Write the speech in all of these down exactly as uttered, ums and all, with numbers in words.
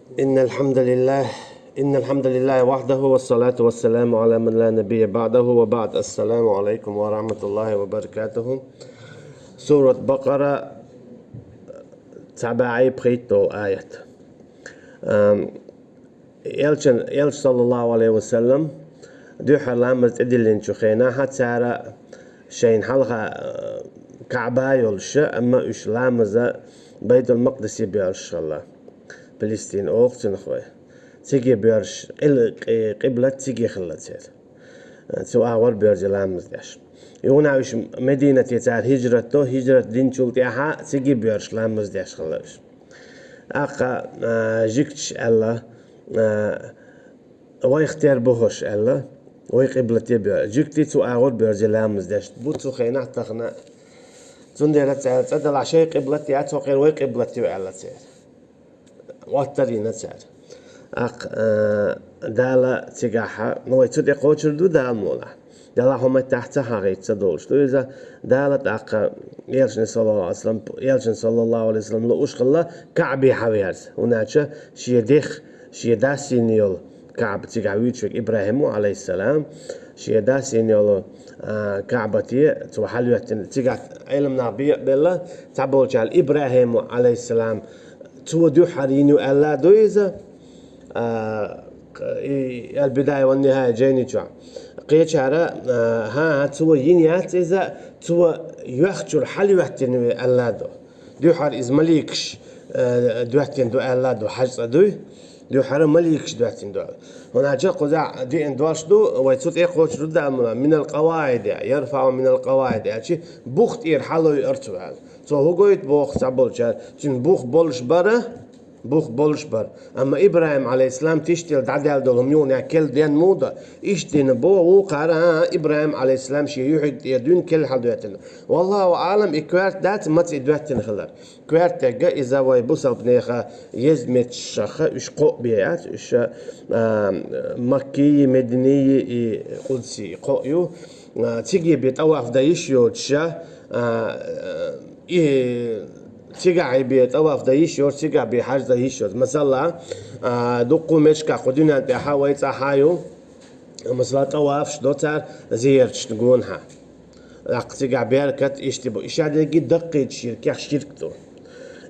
إن الحمد لله إن الحمد لله وحده والصلاة والسلام على من لا نبي بعده وبعد. السلام عليكم ورحمة الله وبركاته. Сурат Бакъара, цхьа бӀаьи пхийтталгӀа аят. Ам, Элчан, Элча, саллаллаху алейхи ва саллам, дуьххьара ламаз тӀедиллинчу хенахьа цара шайн хьалха, а, КаӀба йолуш, амма уьш ламаза Байтул-Макъдисе боьрзуш хилла. Палестин олу цунах вай. Циге боьрзуш, къил-, къи-, къиблат циге хилла церан. Цу агӀор боьрзи ламаз деш. Юна уьш Мединате цара хӀижрат до, хӀижрат динчул тӀаьхьа циге боьрзуш ламаз деш хилла уьш. ТӀаккха, а, жуьгташа аьлла, а, вайх тера бу хӀорш аьлла, вай къиблате боьрзу. Жуьгтий цу агӀор боьрзи ламаз деш бу цу хенахь тахана. Цундела цара цӀа далахь шайн къиблат яц, хӀокхеран вай къиблат ю аьлла церан. Оттар йина цара. ТӀаккха, а, Дала цигахьа, ну, вай цу тӀе кхочур ду Дала мукъалахь. Делахь хӀумма тӀехь ца хьагӀийта ца долуш ду иза. Дала тӀаккха Элчане, саллаллаху алейхи ва саллам, Элчане, саллаллаху алейхи ва саллам, лууш хилла КаӀбе хьаверза. ХӀунда аьлча шен дех, шен дас йина йолу КаӀба цигахь вуьйцуш верг ИбрахӀим ву, алейхиссалам, шен дас йина йолу, а, КаӀбате цо хьалоьттина. Цигахь Ӏеламнах бекъабелла, цхьаболчара ИбрахӀим ву, алейхиссалам, цо дуьххьара йина ю аьлла ду иза, а, и Аль-Бидая ван-Нихая жайни чохь. Кхечара, а, хӀан-хӀа, цо йина яц иза, цо йоьхначуьра хьалоьттина ву аьлла ду. Дуьххьара иза маликаш, а, доьттина ду аьлла ду, хьажцӀа дуй. Дуьххьара маликаш доьттина ду. ХӀунда аьлча кхузахь деана дош ду, вай цу тӀе кхочур ду Дала мукъалахь, минал къаваиди, ярфаӀу минал къаваиди аьлча, бух тӀера хьалайо цо аьлла. Цо хӀун гойту боху цхьаболчара, цуьнан бух болуш бара, бух болуш бара. Амма ИбрахӀим, алейхиссалам, тиштел дӀадаьлла долу хӀума юха керла ден муха до? Иштта дина боху вукхара, а, ИбрахӀим, алейхиссалам, шен юьхьиг тӀера дуьйна керла хьалдоьттина. Валлаху аӀлам, и коьрта дац, маца и доьттина хилар. Коьртаниг иза вай бусалба нехан еза меттигашха уьш кхоъ бен яц, уьш, а, Маккийи, Мединийи, и Къудсийи кхоъ ю. А, циге бен тӀаваф дан йиш йоцуша, а, и цигахь бен тӀаваф дан йиш йоцуш, цигахь бен хьаж дан йиш йоцуш. Масала, а, дуккха а меттигашкахь кху дуьнен тӀехь вай цӀахь а ю, масала, тӀавафаш до цара зераташна гонахьа. ТӀаккха цигахь беркат иштта бу. И шадерриге даккхийчу ширкех ширк ду.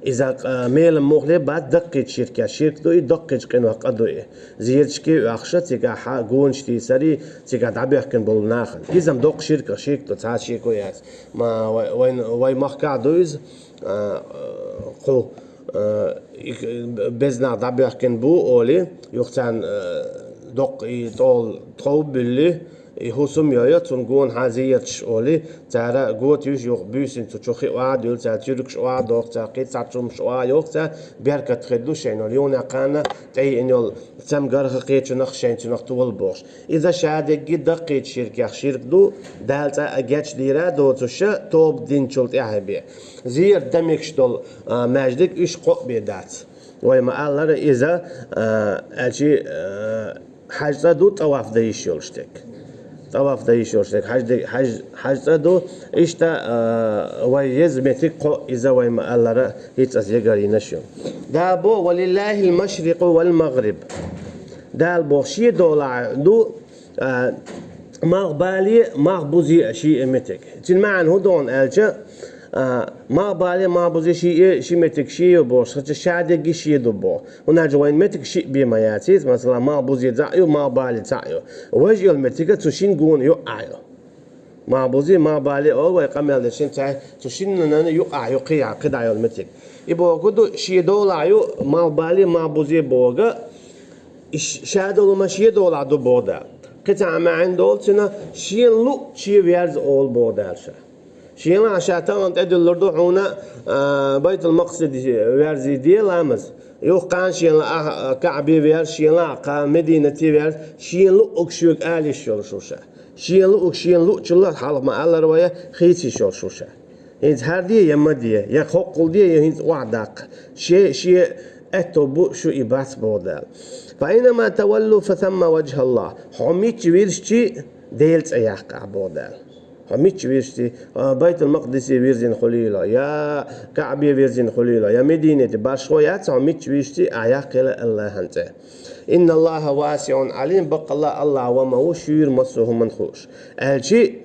Иза, а, мелан муххале бац, даккхийчу ширкех ширк ду, и даккхийчу къинойх къа ду и. Зераташка а оьхуша, цигахь гонаш тийсарий, цигахь дӀабоьхкина болу нахана. Иза-м доккха ширках ширк ду, цхьа а шеко яц. Ма вай, вай, вай махкахь ду иза, а, кху, а, и, беза нах дӀабоьхкина бу олий, юха царна, а, доккха и тӀол тхов а буьллий, и хӀусам а йой, цунна гонахьа зераташ олий, цара готуьйш юха буьйсанна цу чу хи охьа а дуьллу, цара цуьргаш охьа а доху, цара кхин цхьа чумаш охьа а йоху, цара беркат хир ду шайна, йолу юханехь кхана тӀе йиъна йолу цамгарх а кхечунах шайн цунах тола бохуш. Иза шадерриге даккхийчу ширкех ширк ду, Дала цкъа а гечдийр а доцуша, тоба динчул тӀаьхьа бен. Зерат дан мегаш долу, а, маьждиг уьш кхоъ бен дац. Вай ма-аллара иза, а, аьлчи, а, хьаж цӀа ду тӀаваф дан йиш йолуш дерг. ТӀаваф дан йиш йолуш дерг. Хьаж де-, хьаж, хьаж цӀа ду, иштта, а, вай еза меттиг кхоъ, иза вай ма-аллара хӀинца аса ягарйинаш ю. Дала боху: «Ва лиллахил машрикъу вал магъриб». Дала боху, шен долахь ду, а, малхбале, малхбузе а шиъ меттиг. Цуьнан маьӀна хӀун ду аьлча, а, малхбале, малхбузе шиъ, ши меттиг шен ю бохуш, хӀинца шадерриге шен ду боху. ХӀунда аьлча вайн меттиг шиъ бен ма яц иза, масала, малхбузе цхьаъ ю, малхбале цхьаъ ю. Важа йолу меттига цу шина гона юкъахь ю. Малхбузе, малхбале олу вай къамел дечу хенахь, цу шиннан юкъахь ю кхидӀа, кхидӀа йолу меттиг. И бохург ду, шен долахь ю малхбале, малхбузе бохург, и ш-, ша долу ма шен долахь ду боху Дала. Кхин цхьа а маьӀна долу цуьнан, шена луъуче верза олу боху Дала ша. Шена лаахь ша тахана тӀедуьллур ду хьуна, а, Байтул-Макъдисе верзий де ламаз. Юха кхана шена лаахь, а, КаӀбе верза, шена лаахь кхана Мединате верза, шена луъург шоьга ала йиш йолуш ву ша. Шена луъург шена луъучул а хьалха ма-аллара вай хийца йиш йолуш ву ша. ХӀинца хӀара де я ма де, я хӀоккхул де, я хӀинца охьадаккха. Шен, шен аьтто бу шу и бац боху Дала. «Фа айнама таваллу фа самма ваджхӀаллахь». Хьо мичча вирзичи Делан цӀе яккха ахь боху Дала. Хьо мичча вирзича, а, Байтул-Макъдисе вирзина хуьлийла, я Каъбе вирзина хуьлийла, я Мединате, башхо яц, хьо мичча вирзича, а, яккхийла Аллахьан цӀе. «Инналлахьа васиӀун Ӏалим», баккъалла Аллахь ва ма ву шуьйра массо а хӀуманна хууш. Аьлчи,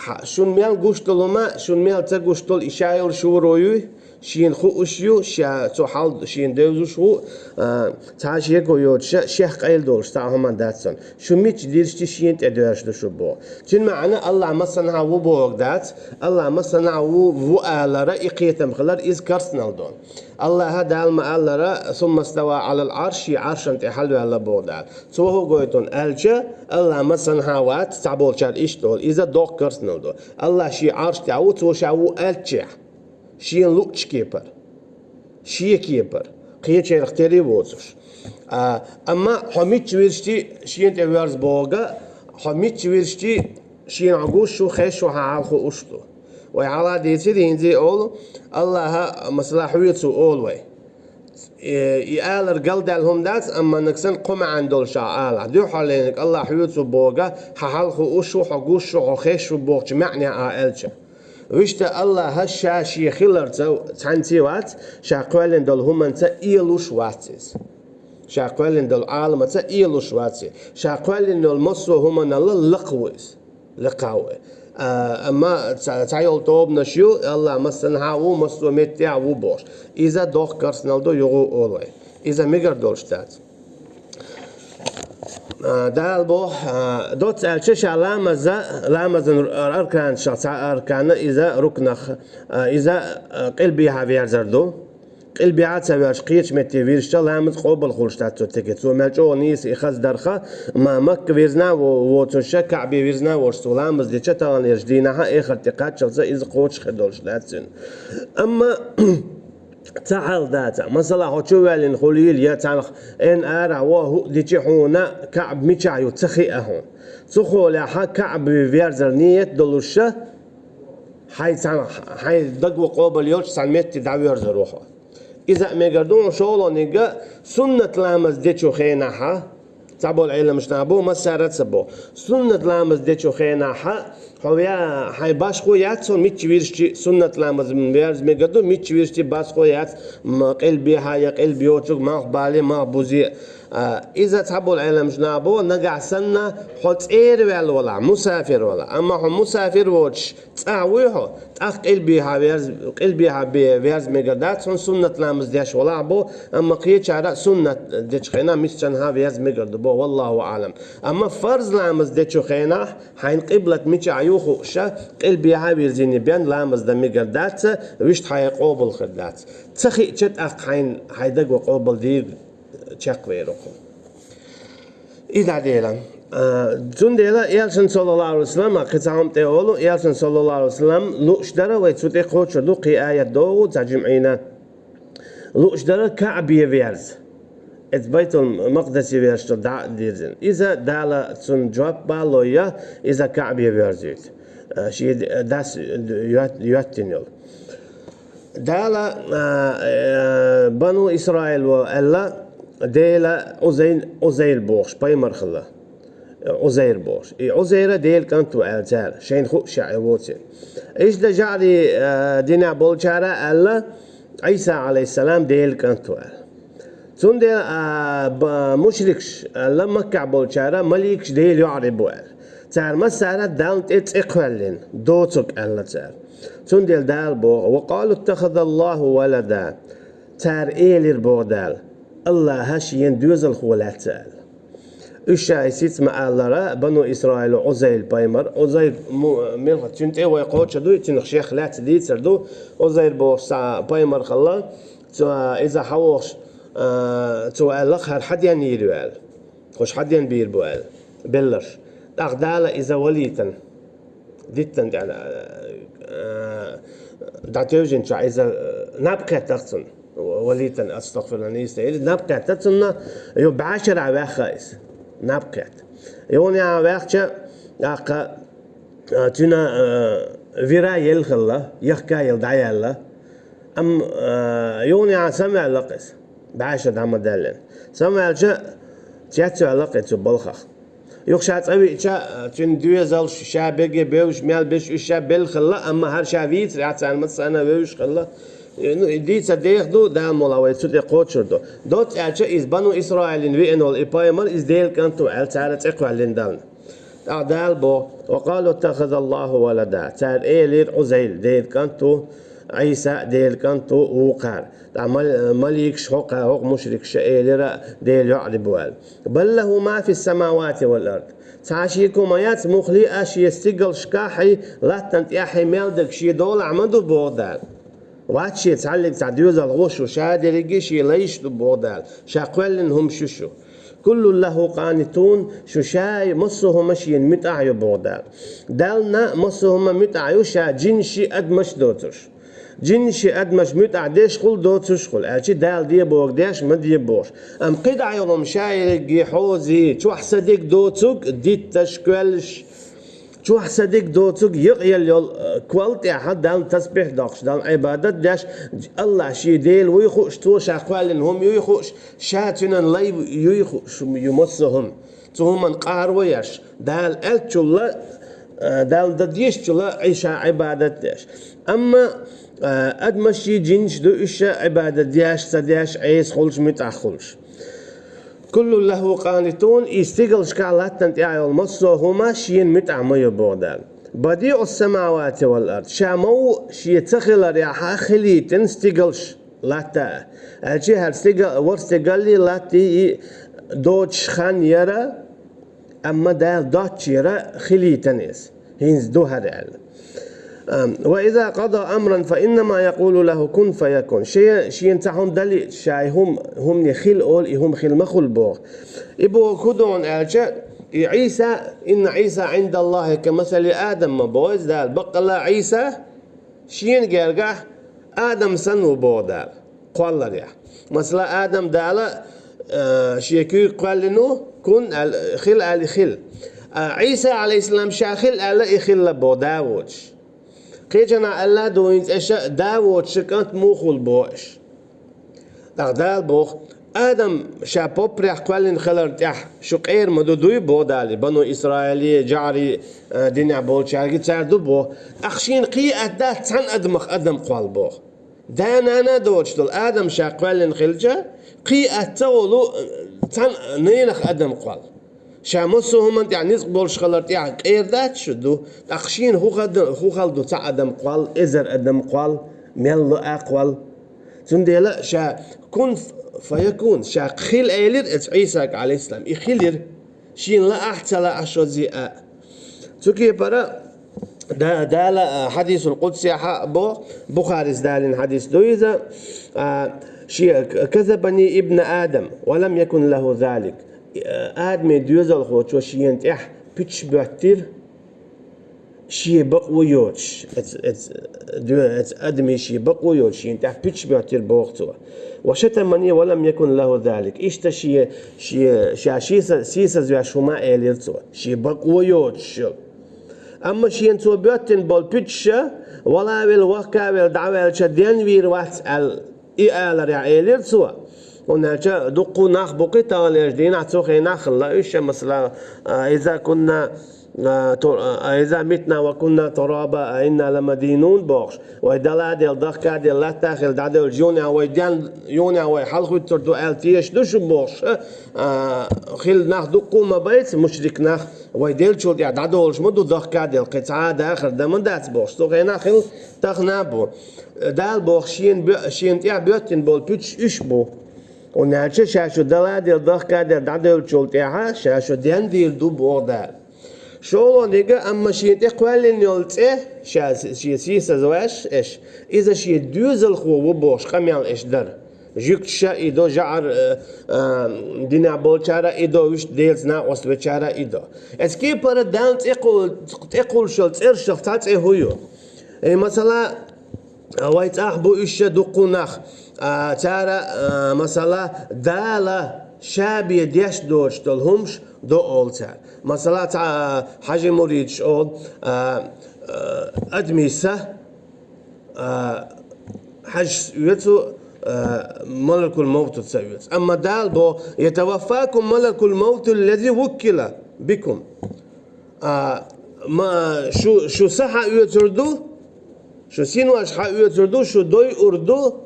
хьа-, шун мел гуш долу хӀума, шун мел ца гуш долу, и ша йолу шуро юй, шена хууш ю, ша цу хьал шена девзаш ву, а, цхьа шеко йоцуш, шех къайла долуш, цхьа хӀума дац цунна. Шу мичча дирзича шена тӀе доьрзуш ду шу боху. Цуьнан маьӀна Аллахь массанхьа ву бохург дац, Аллахь массанхьа ву, ву алара, и кхетам хилар, иза карснал ду. Аллахьа Дала ма-аллара, «Сумма става Ӏалал Ӏарш», шен Ӏаршана тӀе хьалаваьлла боху Дала. Цо хӀун гойту аьлча, Аллахь массанхьа вац, цхьаболчара иштта олу, иза доккха карснал ду. Аллахь шен Ӏарш тӀехь ву, цо ша ву аьллачехь. Шена луъучу кепара. Шен кепара. Кхечарах тера воцуш. А, амма хьо мичча вирзича шена тӀе воьрзу бохург, хьо мичча вирзича шена хьо гуш ву, хезаш ву, хьан хьал хууш ду. Вай хьалха дийцира хӀинца а олу, Аллахьа, масала, хьоьца ву олу вай. Э, и алар галдаьлла хӀума дац, амма нагахь санна кхо маьӀна долуш а алахь. Дуьххьарлерниг Аллахь хьоьца ву бохург, хьан хьал хууш ву, хьо гуш ву, хьо хезаш ву бохучу маьӀнехь а аьлча. Вуьшта Аллахьа ша шен хиларца цхьаьнций вац, ша кхоьллина долу хӀуманца ийлуш вац иза. Ша кхоьллина долу Ӏаламаца ийлуш вац иза. Ша кхоьллина йолу массо а хӀуманал лакха ву иза. Лакха ву. А, амма ца-, цхьайолу тобанаш ю, Аллахь массанхьа ву, массо а меттехь ву бохуш. Иза доккха карснал ду, юха а олу вай. Иза мегар долуш дац. А, Дала боху, а, доцца аьлча ша ламаза, ламазан арканашах цхьа аркана иза рукнах, а, иза, а, къилбехьа верзар ду. Къилбехьа ца верзаш кхечу метте вирзича, ламаз къобал хуьлуш дац цу тӀе. Цо мел чӀогӀа нийса и хаза дарха, ма Макка вирзина а во-, воцуш, Каъбе вирзина а волуш, цо ламаз дича таханлерчу дийнахьа, эхарт тӀе кхаччалца иза кхочуш хир долуш дац цуьнан. Амма ца хьал дацахь. Масала, хьо чу ваьллина хуьлийла, я цхьанхьа эн арахь вон хӀуъа дичи хьуна, Каъба мичахь ю ца хиъа хьуна. Цу хьолехь Каъбе верзар ниет долуша, хьайн цхьанхьа, хьайн дагван къобал йолчу цхьана метте дӀаверзар ву хьо. Иза а мегар ду, хьуна шолгӀаниг а суннат ламаз дечу хенахьа, цхьаболу Ӏеламнаха бу, массара а ца бу. Суннат ламаз дечу хенахьа, хьо вя-, хьайн башхо яц, хьо мичча вирзича суннат ламаз верза мегар ду, мичча вирзича башхо яц, м, къилбехьа я къилба йоцург малх бале, малх бузе. А, иза цхьаболу Ӏеламнаха бу, нагахь санна хьо цӀера ваьлла валахь, мусафир валахь. Амма хьо мусафир воцуш, цӀахь вуй хьо, тӀаккха къилбехьа верз-, къилбехьа бе-, верза мегар дац, хьуна суннат ламаз деш валахь бу, амма кхечара а суннат дечу хенахь мисчанхьа верза мегар ду бо, валлаху аълам. Амма фарз ламаз дечу хенахь, хьайн къиблат мичахь ю хууша, къилбехьа вирзиний бен ламаз дан мегар дац, вуьшта хьайн къобал хир дац. Ца хиъча тӀаккха хьайн, хьайн дагван къобал дийр чекхвер ву хьо. И дӀадела. А, цундела Элчан саллаллаху алейхи ва саллям, кхин цхьа хӀума тӀе олу, Элчан саллаллаху алейхи ва саллям лууш дара, вай цу тӀе кхочур ду, кхин аят догӀу, цхьа жимӀина. Лууш дара Каъбе верза. Эцу Байтул-Макъдисе верза дӀа а дирзина. Иза Дала цунна жоп балло я, иза Каъбе верзуьйту. А, шен дас йот-, йоьттина йолу. Дала, а, э, Бану Исраил ву аьлла, Дела Узайн-, Узайр бохуш, пайхамар хилла. Узайр бохуш. И Узайра Дела кӀант ву аьлла цара, шайна хууш а воций. Иштта жаӀри, э, динехь болчара аьлла, Ӏийса, алейхиссалам, Дела кӀант ву аьлла. Цундела, а, ба-, мушрикаш аьлла, Маккахь болчара, маликаш Дела йоӀарий бу аьлла. Цара массара Далла тӀе цӀе кхоьллина, доцург аьлла цара. Цундела Дала боху: «Ва къалу иттахазаллаху валада». Цара элира боху Дала: «Аллаха шена доьзалхо лаьцна», аьлла. Уьш ша и сица ма-аллара, Бану Исраилу Узайр пайхамар, Узайр му-, милха, цуьнан тӀе вай кхочур ду, цуьнах шех лаьцна дийцар ду, Узайр бохуш цхьа пайхамар хилла, цо иза хьавохуш, а, цо аьлла, хӀара хьан ден йийр ю аьлла. Хьуш хьан ден бийр бу аьлла, белларш. ТӀаккха Дала иза валийтина, диттан тӀехь, а, дӀатевжинчохь иза, а, наб кхеттах цунна. Валийтина, астагфирулла, нийса. Или наб кхетта цунна, ю бӀаьшара ваьхха иза. Наб кхетта. Юханехьа ваьхча, тӀаккха, а, цуьнан, а, вира елла хилла, яхка елла дӀаяьлла. Амма, а, юханехьа самаваьлла иза. БӀаьша дӀа ма даьллина. Самаваьлча, цецваьлла кхин цу балхах. Юха ша цӀа веача, цуьнан доьзалш, ша берриге бевзаш, мел беш уьш ша белла хилла, амма хӀара ша вийцарехь царна массарна а вевзаш хилла. Ну, и дийца деха ду, Дала мукъ лахь вай цу тӀе кхочур ду. Доцца аьлча, иза Бану Исраилан веана волу и пайхамар, иза Делан кӀант ву аьлла, цара цӀе кхоьллина Далла. ТӀаккха Дала боху: «Ва къалу иттахазаллаху валада». Цара элира Ӏузайр Делан кӀант ву, Ӏийса Делан кӀант ву, вукхара. ТӀаккха мал-, маликаш хӀокху, хӀокху мушрикаша элира Дела йоӀ бу аьлла. «Бал лаху ма фис самавати вал ард». Цхьа шеко ма яц, муххале а шен стигалшкахь, латтана тӀехь мел дерг шен долахь ма ду, боху Дала. Вац шен цхьаллиг цхьа доьзалхо шу, ша дерриге шен лайш ду, боху Дала, ша кхоьллина хӀума шу шу. «Куллун лаху къанитун», шу ша массо а хӀума шена муьтӀахь ю, боху Дала. Далла массо а хӀума муьтӀахь ю, ша джинаш а, адамаш а доцурш. Джинаш а, адамаш а муьтӀахь деш хуьлу, доцуш хуьлу, аьлча Дала де бохург деш ма де бохуш. Амма кхидӀа йолу хӀума ша ерриге хьозе, чохь сан дерг доцург дитташ, коьллаш, чохь сан дерг доцург йокъаелла йолу, э, кол тӀехь Далла тасбихь доккхуш, Далла Ӏибадат деш, АллахӀ шен Дела вуй хууш, цо ша кхоьллина хӀума юй хууш, ша цуьнан лай юй хууш ю массо а хӀума. Цу хӀуманна къаро еш, Дала аьллачул а, э, Далла дан дезачул а Ӏийса Ӏибадат деш. Амма, э, адамаш а, джинаш а ду уьш а Ӏибадат деш, ца деш, Ӏеса хуьлуш, муьтӀахь хуьлуш. «Куллун лаху къанитун», и стигалшкахь латтана тӀехь йолу массо а хӀума шена муьтӀахь ма ю, боху Дала. «Бадиъус самавати вал ард». Ша ма ву шен ца хиларехь хилийтина стигалш, латта а. Аьлча хӀара стига-, ворхӀ стигаллий, латтий и доцуш хан яра, амма Дала доццушехь хилийтина иза. ХӀинца ду хӀара аьлла. Ам, «Ва иза къада амран фа иннама якъулу лаху кун фаякун». Шен, шена цхьа хӀума далийча, ша и хӀума, хӀумане хила олу, и хӀума хила ма хуьлу боху. И бохург хӀун ду аьлча, и Ӏийса, «Инна Ӏийса Ӏиндаллахи ка масали Адам» ма боху иза Дала. Баккъалла Ӏийса шена гергахь Адам санна ву, боху Дала, кхолларехь. Масала, Адам Дала, э, шен куьйга кхоьллина ву, кун аьлла, хила аьлла, и хила. А Ӏийса, алейхиссалам, ша хила аьлла, и хилла, боху, да воцуш. Кхечанхьа аьлла а ду хӀинца аша, да воцуш шен кӀант муха хуьлу, боху аша. ТӀаккха Дала боху: «Адам ша поппарехь кхоьллина хиларна тӀехь шу къера ма ду дуй?» — боху Дала, Бану Исраиле, жӀарий, э, динехь болчаьрга цара ду боху. ТӀаккха шена кхин а атта дац цхьана адамах адам кхолла боху. Да-нана а доцуш долу Адам ша кхоьллина хилча, кхин а атта ца волу, э, цхьана ненах адам кхолла. Ша массо а хӀуманна тӀехь ницкъ болуш хилар тӀехь къера дац шу ду, тӀаккха шена хӀун хада-, хӀун хала ду цхьа адам кхолла, эзар адам кхолла, мел ло а кхолла. Цундела ша «кун фаякун», ша хила элира эцу Ӏийсага, алейхиссалам, и хилира. Шена лаахь а, ца лаахь а, шозза а. Цу кепара Да-, Дала, а, хьадисул къудсехь а бо, Бухарис далийна хьадис ду иза, а, шен к-, «Казабани ибна Адам, ва лам якун лаху залик». Э, Адаман доьзалхочо шена тӀехь пуьташ боьттира, шен бакъо йоцуш. Эц-, эц-, доь-, эц-, Адаман шен бакъо йоцуш, шена тӀехь пуьташ боьттира, боху цо. «Ва шатамани ва лам якун лаху залик». Иштта шен, шен, ша шен са-, сийсазвеш хӀума а элира цо, шен бакъо йоцуш. Амма шена цо боьттина болу пуьташ, вала а велла, вахка а велла, дӀаваьлча денвийр вац аьлла, и аларехь элира цо. ХӀунда аьлча дуккха нах бу кхин таханлерчу дийнахь, цу хенахь хилла уьш, масала, а, иза кунна, а, ту-, а, иза митна ва кунна тураба, а инна ламадинун бохуш. Вай дала а делла, дахка а делла, латта а хилла дӀадевлча, юнехь вай ден, юнехь вай хьалахӀуьттур ду аьлла тешаш ду шу бохуш, а, хилла нах дуккха а ма байца, мушрик нах. Вай деллачул тӀехь дӀадолуш ма ду, дахка а делла, кхин цхьа а дахар дан ма дац бохуш, цу хенахь хилла, тахана а бу. Дала боху шена бе-, шена тӀехь боьттина болу пуьташ уьш бу. ХӀунда аьлча ша шу дала а делла, дахка а делла дӀадевллачул тӀаьхьа, ша шу денвийр ду боху Дала. ШолгӀаниг, амма шена тӀе кхоьллина йолу цӀе, ша с-, шен сийсазвеш эш, иза шен доьзалхо ву бохуш къамел эш дара. Жуьгташа и до, жӀар, э, э, динехь болчара и до, вуьшта Делаца накъост вечара и до. Эцу кепара Далла тӀекху-, тӀекхуллуш йолу цӀершах цхьа цӀе хӀун ю? Э, масала, вай цӀахь бу уьш дуккха нах. А, цара, а, масала, Дала ша бен деш доцуш долу хӀумаш до олу цара. Масала, цхьа, а, хьажи муридаш олу, а, а, адамийн са, а, хьажас оьцу, а, малакул-мавту ца оьцу. Амма Дала боху: «Ятаваффакум малакул-мавту ллази вуккила бикум». А, ма, шу, шу са хьаоьцур ду, шу синош хьаоьцур ду, шу дойур ду,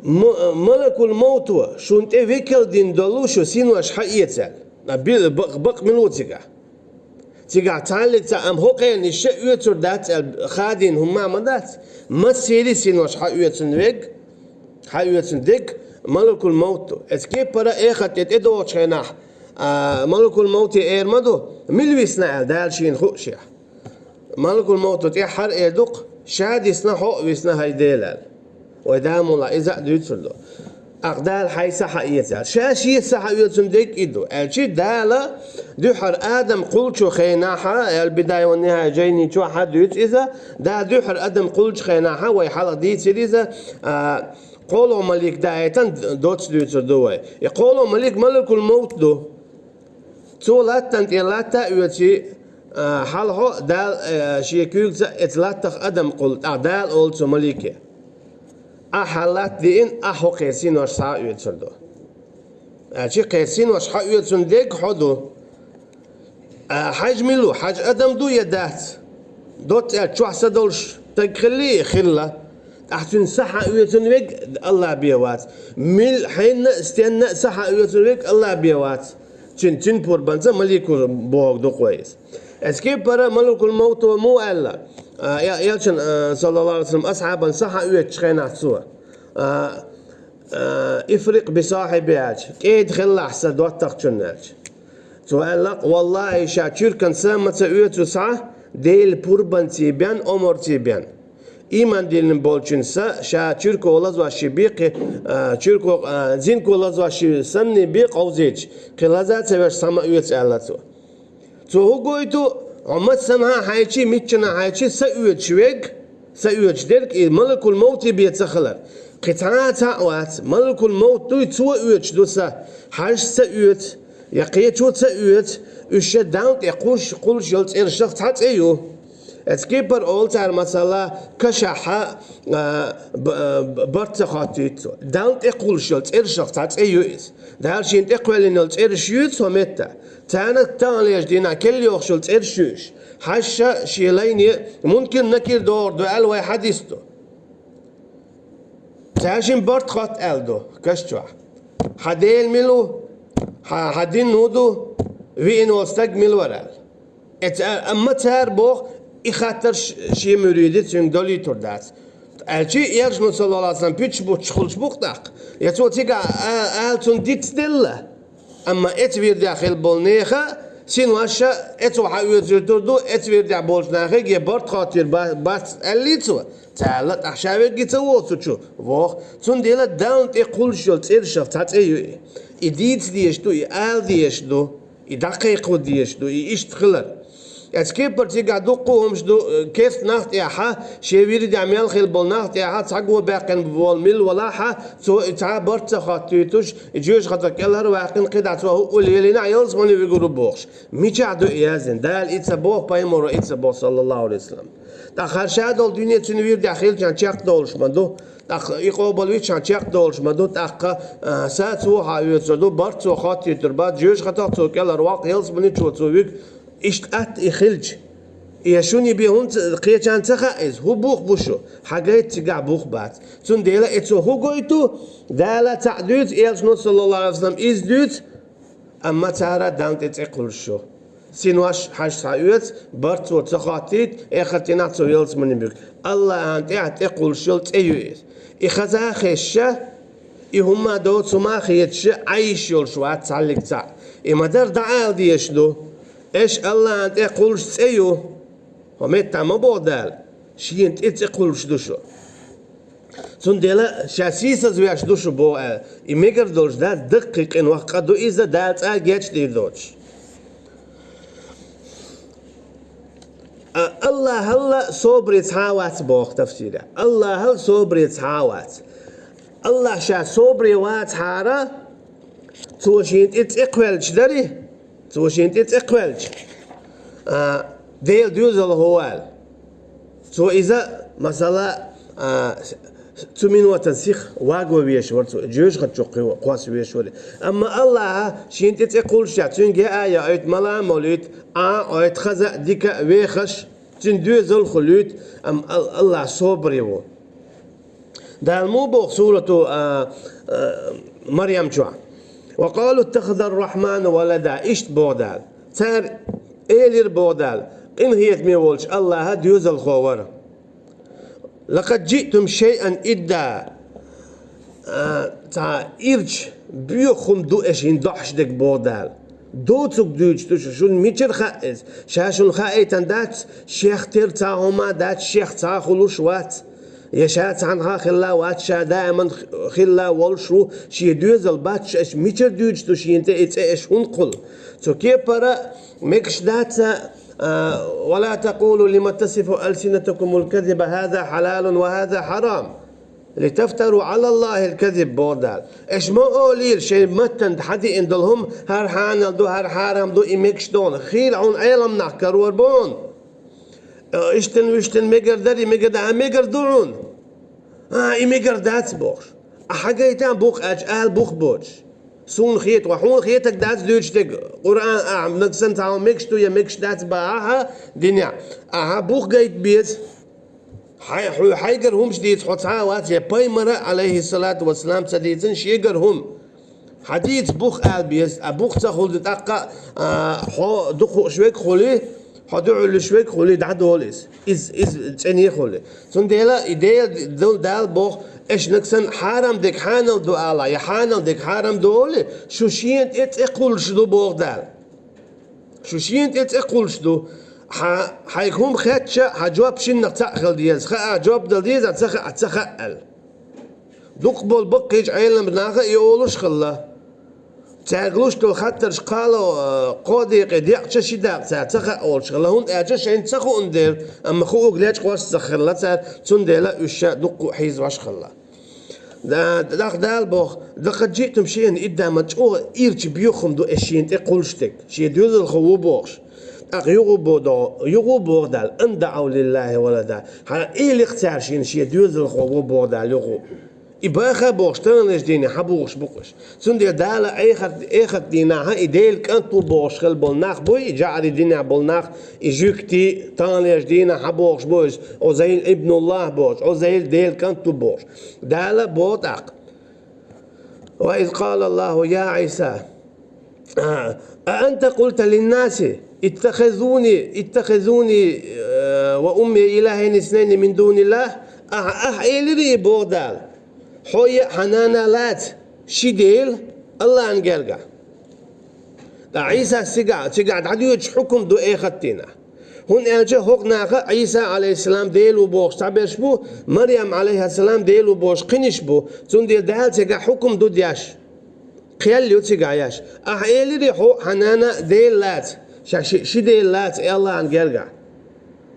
м-, малакул-мавто шун тӀе векал дина долу шу синош хьаэца аьлла. А, би-, бакъ-, бакъ мила ву цигахь? Цигахь цхьаллиг ца, амма хӀокхеран иша оьцур дац аьлла хадийна хӀумма а ма дац. Массери синош хьаоьцун вег, хьаоьцун дерг малакул-мавт ду. Эцу кепара эхарт тӀе тӀедогӀучу хенахь, а, малакул-мавте эр ма ду, мила висна аьлла, Дала шена хуу шех. Малакул-мавто тӀехь хӀара эр ду-кх: «Ша дисна, хьо а висна, хӀай Дела», – аьлла. Вай да мула иза а дуьйцур ду. Ахь Дала хьайн са хьаэца аьлла. Ша шен са хьаоьцун дерг и ду. Аьлчи Дала дуьххьара Адам кхуллучу хенахьа, аьлла Бидаая ва Нихьая жайни чохь а дуьйцу иза, Дала дуьххьара Адам кхуллучу хенахьа, вай хьалха дийцира иза, а, кхоалгӀа малик даийтан доцца дуьйцур ду вай. И кхоалгӀа малик малакул-мавт ду. Цо латтана тӀе латта а оьций, а, хьалхо Дала, а, шен куьйгаца эца латтах адам кхуллу, тӀаккха Дала олу цу малике: «Ахьа латта диъна, ахьа хӀокхеран синош схьа а оьцур ду». Аьлчи кхеран синош хьаоьцун дерг хьо ду. А, хьажа мила ву, хьажа адам ду я дац? Доцца аьлча чохь са долуш стаг хилли, хилла. Ахь цуьнан са хьаоьцун верг Аллах бен вац. Мил хьенна а, стенна а са хьаоьцун верг Аллах бен вац. Цуьнан, цуьнан пурбанца маликул бохург ду-кх вай иза. Эцу кепара малакул-мавто муха аьлла, а, э-, элчан, а, саллаллаху алейхи ва саллям, асхьабан са хьаоьцучу хенахь цо, а, а, «Ифрикъ би сахьиби», аьлча, «КӀеда хилалахь сан доттагӀчунна», аьлча. Цо аьлла-кх: «Валлахьи, ша чуьркан са ма ца оьцу схьа, Делан пурбанций бен, омарций бен. Ийман диллина болчун са ша чуьрко лазош ши бен кхин, а, чуьрко, а, зинко лазош ши санна бен къовзийча, кхин лаза а ца веш схьа ма оьцу», аьлла цо. Цо хӀун гойту? Хьо массанхьа а хьайчий, миччанхьа а хьайчий са оьцуш верг, са оьцуш дерг и малакул-мавти бен ца хилар. Кхин цхьа а цхьаъ вац, малакул-мавт дуй, цо оьцуш ду са. Хьажа ца оьцу, я кхечо ца оьцу, уьш ша Далла тӀе кхуллуш, кхуллуш йолу цӀерашах цхьа цӀе ю. Эцу кепара олу цара, масала, кашахьа, а, б-, а, б-, барт ца хоттуьйту цо. Далла тӀе кхуллуш йолу цӀерашах цхьа цӀе ю иза. Дала шена тӀе кхоьллина йолу цӀераш юьйцу хӀокху метта. Царна таханлерчу дийнахь керла йохуш йолу цӀераш ю уьш. Хьажа ша шен лайне Мункир-Накир догӀур ду аьлла вай хьадис ду. Цара шина барт хотту аьлла ду каш чохь. Хьан Дела мила ву? Хьан, хьан дин хӀун ду? Виъна волу стаг мила вара аьлла. Эца-, амма цара боху, и хаттар ш-, шен муьриде цуьнга долуьйтур дац. Аьлчи элчано, саллаллаху алейхи ва саллям, пуьчаш буттуш хуьлуш бу-кх тӀаккха. Я цо цигахь а-, ала цунна дицделла. Амма эца вирдехь хилла болу нехан синош а эцо хьаоьцуьйтур ду, эца вирдехь болчу нахе я барт хоттийр ба-, бац аьллий цо. Ца аьлла, тӀаккха ша верг и ца воху цу чу? Воху. Цундела Далла тӀе кхуллуш йолу цӀерашах цхьа цӀе ю и. И дийца дезаш ду, и ала дезаш ду, и дӀакхайкхо дезаш ду, и иштта хилар. Эцу кепара цигахь дуккха а хӀумаш ду, э, керста нах тӀехьа, шен вирдехь мел хилла болу нах тӀехьа, цхьа го баьккхина волу мила валахьа, цо и цхьа а барт ца хоттуьйтуш, и жоьжахатах кӀелхьарваьккхина, кхидӀа цо хӀуъа лелийнехь, ялсамане вуьгур ву бохуш. Мичахь ду и яздина? Дала и ца боху, пайхамаро и ца боху, саллаллаху алейхи ва саллям. ТӀаккха хӀара ша долу дуьне цуьнан вирдехь хилчахьана чекхдолуш ма ду. ТӀаккха и къобалвичахьана чекхдолуш ма ду. ТӀаккха, а, са цо хьаоьцур ду, барт цо хоттуьйтур бац, жоьжахатах цо кӀелхьарваккха, ялсаманичо цо вуьгу. Иштта атта и хилча, я шуна и бен хӀунда ца, кхечарна ца хаьа иза? ХӀун бух бу шу? Хьан гайта цигахь бух бац. Цундела и цо хӀун гойту? Дала цхьаъ дуьйцу, элчано, саллаллаху алейхи ва саллям, иза дуьйцу, амма цара Далла тӀе цӀе кхуллуш ю. Синош хьажа схьаоьцу, барт цо ца хоттуьйту, эхартийнахь цо ялсамане буьгу. Аллахьан тӀехь тӀе кхуллуш йолу цӀе ю иза. И хаза а хезча, и хӀумма доцу хӀума а хеташ, Ӏайш йолуш вац цхьаллиг цхьаъ. И ма-дарра дӀаала дезаш ду. Аша Аллахьан тӀе кхуллуш цӀе ю. ХӀокху меттехь ма боху Дала, шена тӀе цӀе кхуллуш ду шу. Цундела ша сийсазвеш ду шу боху аьлла, и мегар долуш дац, даккхий къинойх къа ду иза, Дала цкъа а гечдийр доцуш. А, Аллахьал а собаре цхьа а вац боху тафсирехь. Аллахьал а собаре цхьа а вац. Аллахь ша собаре вацахьара, цо шена тӀе цӀе кхоьллича дарий? Цо шена тӀе цӀе кхоьллича, а, Делан доьзал хӀу аьлла. Цо иза, масала, а, Цу минотан сиха ваго везаш вара цо, жоьжахати чу кхо-, кхосса везаш вара. Амма Аллахьа шена тӀе цӀе кхуллушехь, цуьнга яа а яоуьйту, мала а молуьйту, Ӏа а Ӏойту, хаза а, дика а вехаш, цуьнан доьзал а хуьлуьйту, амма Ал-, Аллахь собаре ву. Дала муха боху сурату, а, а, Марьям чохь: «Ва къалу иттахазар-рахьману валада», иштта боху Дала. Цара элира боху Дала: «Къинхетаме волчу Аллахьа доьзалхо вара». «Лакъад жиътум шайъан идда». А, цхьа ирча боьха хӀума ду аша хӀинца дохьуш дерг боху Дала. Доцург дуьйцуш ду шу, шуна мичара хаьа иза? Ша шуна хаийтина дац, шех тера цхьа хӀума а дац, шех цхьа а хуьлуш вац. Я ша цхьанхьа а хилла вац, ша даиман хилла волуш ву, шен доьзал бац, аша мичара дуьйцуш ду шена тӀе и цӀе аша хӀунда кхуллу? Цу кепара мегаш дац, а, «Ва ла такъулу лима тасифу алсинатукумул казиба, хаза хьалалун ва хаза хьарам, литафтару Ӏалаллахьил казиб», боху Дала. Аша ма олийла шайн маттана хьадеана долу хӀума, хӀара хьанал ду, хӀара хьарам ду, и мегаш ду хьуна. Хийла хьуна Ӏеламнах карор бу хьуна. Э, иштта-вуьштта мегар дара, и мегар дан, а, мегар ду хьуна. А, и мегар дац бохуш. А хьагайта бух аьлча, ала бух боцуш. Суна хета, ва хьуна хетаг дац дуьйцуш дерг, Къуръан, а, нагахь санна цхьа хӀума мегаш ду я мегаш дац бахахь а динехь. Ахьа бух гайта беза. Хьай, хьо, хьайгара хӀумаш дийца хьо цхьа а вац, я пайхамара, алейхиссалату вассалам, ца дийцина шегара хӀума. Хьадийца бух ала беза, а бух ца хуьлу тӀаккха, а, хьо дукха хууш верг хуьлий, хьо дуьхьал луьйш верг хуьлий, дӀадолу иза. Иза, иза цӀена хуьлу. Цундела и Дела, Дала боху, аша нагахь санна хьарам дерг хьанал ду ала, я хьанал дерг хьарам ду олий, шу шена тӀе цӀе кхуллуш ду, боху Дала. Шу шена тӀе цӀе кхуллуш ду. Хьан, хьайга хӀума хетча, хьан жоп шиннах цхьаъ хила деза. Хаа жоп дала деза, ца хаа, ца хаа аьлла. Дукха болу баккхийчу Ӏеламнаха и олуш хилла. Цаьрга луш долу хаттарш кхало, э, кхо декъе деъча ши дакъа цара ца хаа олуш хилла, хӀунда аьлча шайна ца хууна дела, амма хууг лечкъош ца хилла цара, цундела уьш ша дуккха а хьийзош хилла. Да, даха Дала боху, «Лакъад жиътум шайъан идда», ма чӀогӀа ирча боьха хӀума ду аша шена тӀе кхуллуш дерг, шен доьзалхо ву бохуш. ТӀаккха юха бо-, до-, юха боху Дала, «Ан даӀав лиллахьи валада». Хьан элира цара шена шен доьзалхо ву боху Дала юха. И баха бохуш, таханлерчу дийнахь хьан бохуш бу-кх уьш. Цундела Дала эхарт-, эхарт дийнахьа и Делан кӀант ву бохуш хила болу нах буй, и жаӀари динехь болу нах, и жуьгти, таханлерчу дийнахь хьан бохуш бу иза, Ӏузайр ибнуллахь бохуш, Ӏузайр Делан кӀант ву бохуш. Дала боху тӀаккха: «Ва из къала Аллаху я Ӏийса». А, а анта къулта линнаси, иттахизуни, иттахизуни, э, ва умми илахайни иснайни мин дуниллах? Ахьа, ахьа элирий, боху Дала, хьо я хьан нана лаца ши дела Аллахьан гергахь? Ткъа Ӏийсас цигахь, цигахь дӀадоьдуш хьукум ду эхартдийнахь. ХӀунда аьлча хӀокху наха Ӏийса, алейхиссалам, Дела ву бохуш цхьаберш бу, Марьям, алейхиссалам, Дела ву бохуш кхиниш бу, цундела Дала цигахь хьукум ду деш. Кхел ю цигахь еш. Ахьа элирий хьо, хьан нана дела лаца, ша ши, ши дела лаца Аллахьан гергахь?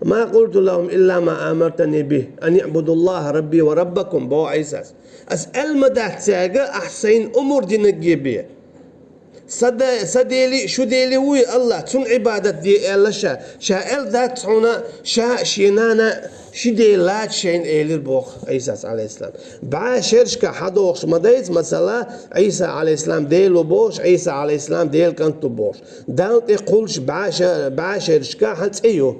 «Ма къулту лахум илла ма амартани бихи, ан иъбудуллаха рабби ва раббакум», боху Ӏийсас. Ас аьлла ма дац цаьрга, ахь сайна омра динарг бен. Сан да-, сан Дели, шун Дели вуй Аллах, цунна Ӏибадат де аьлла ша. Ша аьлла дац хьуна, ша шен нана ши дела лаца шайна элира боху Ӏийсас, алейхиссалам. БӀе шерашка хьадохуш ма дайца, масала, Ӏийса, алейхиссалам, Дела ву бохуш, Ӏийса, алейхиссалам, Делан кӀант ву бохуш. Далла тӀе кхуллуш бӀе ша-, бӀе шерашка хьан цӀе ю.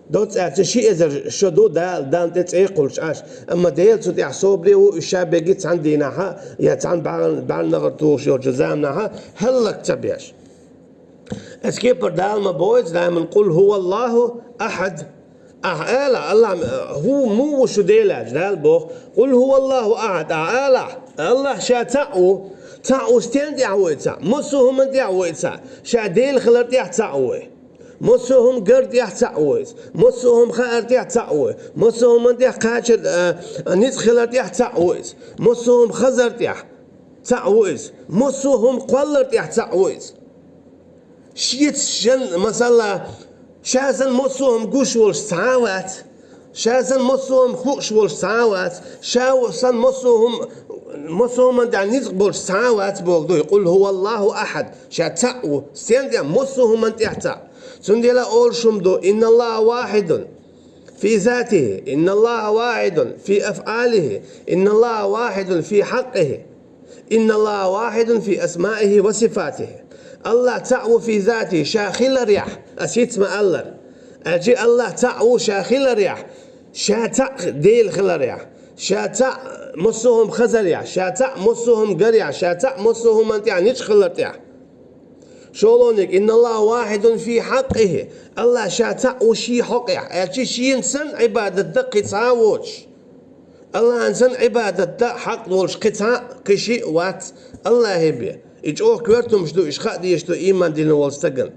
Доцца аьлча, ши эзар шо ду Дала, Далла тӀе цӀе кхуллуш Ӏаш. Амма Дела цу тӀехь собаре ву, уьш ша бегги цхьана дийнахьа, я цхьана бӀаьрган-, бӀаьрганегӀар тухуш йолчу заманахьа хӀаллак ца беш. Эцу кепара Дала ма боху даиман: «Къул хӀуваллаху ахьад». Ахьа ала, Аллах, хӀу, муха ву шу Дела аьлча, Дала боху: «Къул хӀуваллаху ахьад». Ахьа ала, Аллах ша цхьаъ ву. Цхьаъ ву стенна тӀехь ву и цхьаъ? Массо а хӀуманна тӀехь ву и цхьаъ. Ша Дела хилар тӀехь цхьаъ ву и. Массо а хӀума гар тӀехь цхьаъ ву иза. Массо а хӀума хаар тӀехь цхьаъ ву и. Массо а хӀуманна тӀехь кхачар, а, ницкъ хилар тӀехь цхьаъ ву иза. Массо а хӀума хазар тӀехь цхьаъ ву иза. Массо а хӀума кхоллар тӀехь цхьаъ ву иза. Шеца шен, масала, ша санна массо а хӀума гуш волуш цхьа а вац. Ша санна массо а хӀума хууш волуш цхьа а вац. Ша санна массо а хӀума, массо а хӀуманна тӀехь ницкъ болуш цхьа а вац боху дуй. «Къул хӀуваллаху ахьад». Ша цхьаъ ву, стенна тӀехь, массо а хӀуманна тӀехь цхьаъ. Цундела олуш хӀума ду: «Инналлаха вахьидун». في ذاته، إن الله واحد في أفعاله، إن الله واحد في حقه، إن الله واحد في أسمائه وصفاته. АллахӀ цаӀ ву في ذاته, ша хиларехь, ас хӀинца ма-аллара. Аьлча АллахӀ цаӀ ву ша хиларехь, ша цаӀ Дела хиларехь, ша цаӀ массо а хӀума хазарехь, ша цаӀ массо а хӀума гарехь, ша цаӀ массо а хӀуманна тӀехь ницкъ хилар тӀехь. ШолгӀаниг, إن الله واحد في حقه, АллахӀ ша цаӀ ву шен хьакъехь, аьлча шена санна Ӏибадат дан кхин цхьа а воцуш. АллахӀана санна Ӏибадат дан хьакъ долуш кхин цхьа а, кхин шиъ а вац АллахӀе бен. И чӀогӀа коьртамаш ду, уьш хаа дезаш ду иман диллина волу стагана.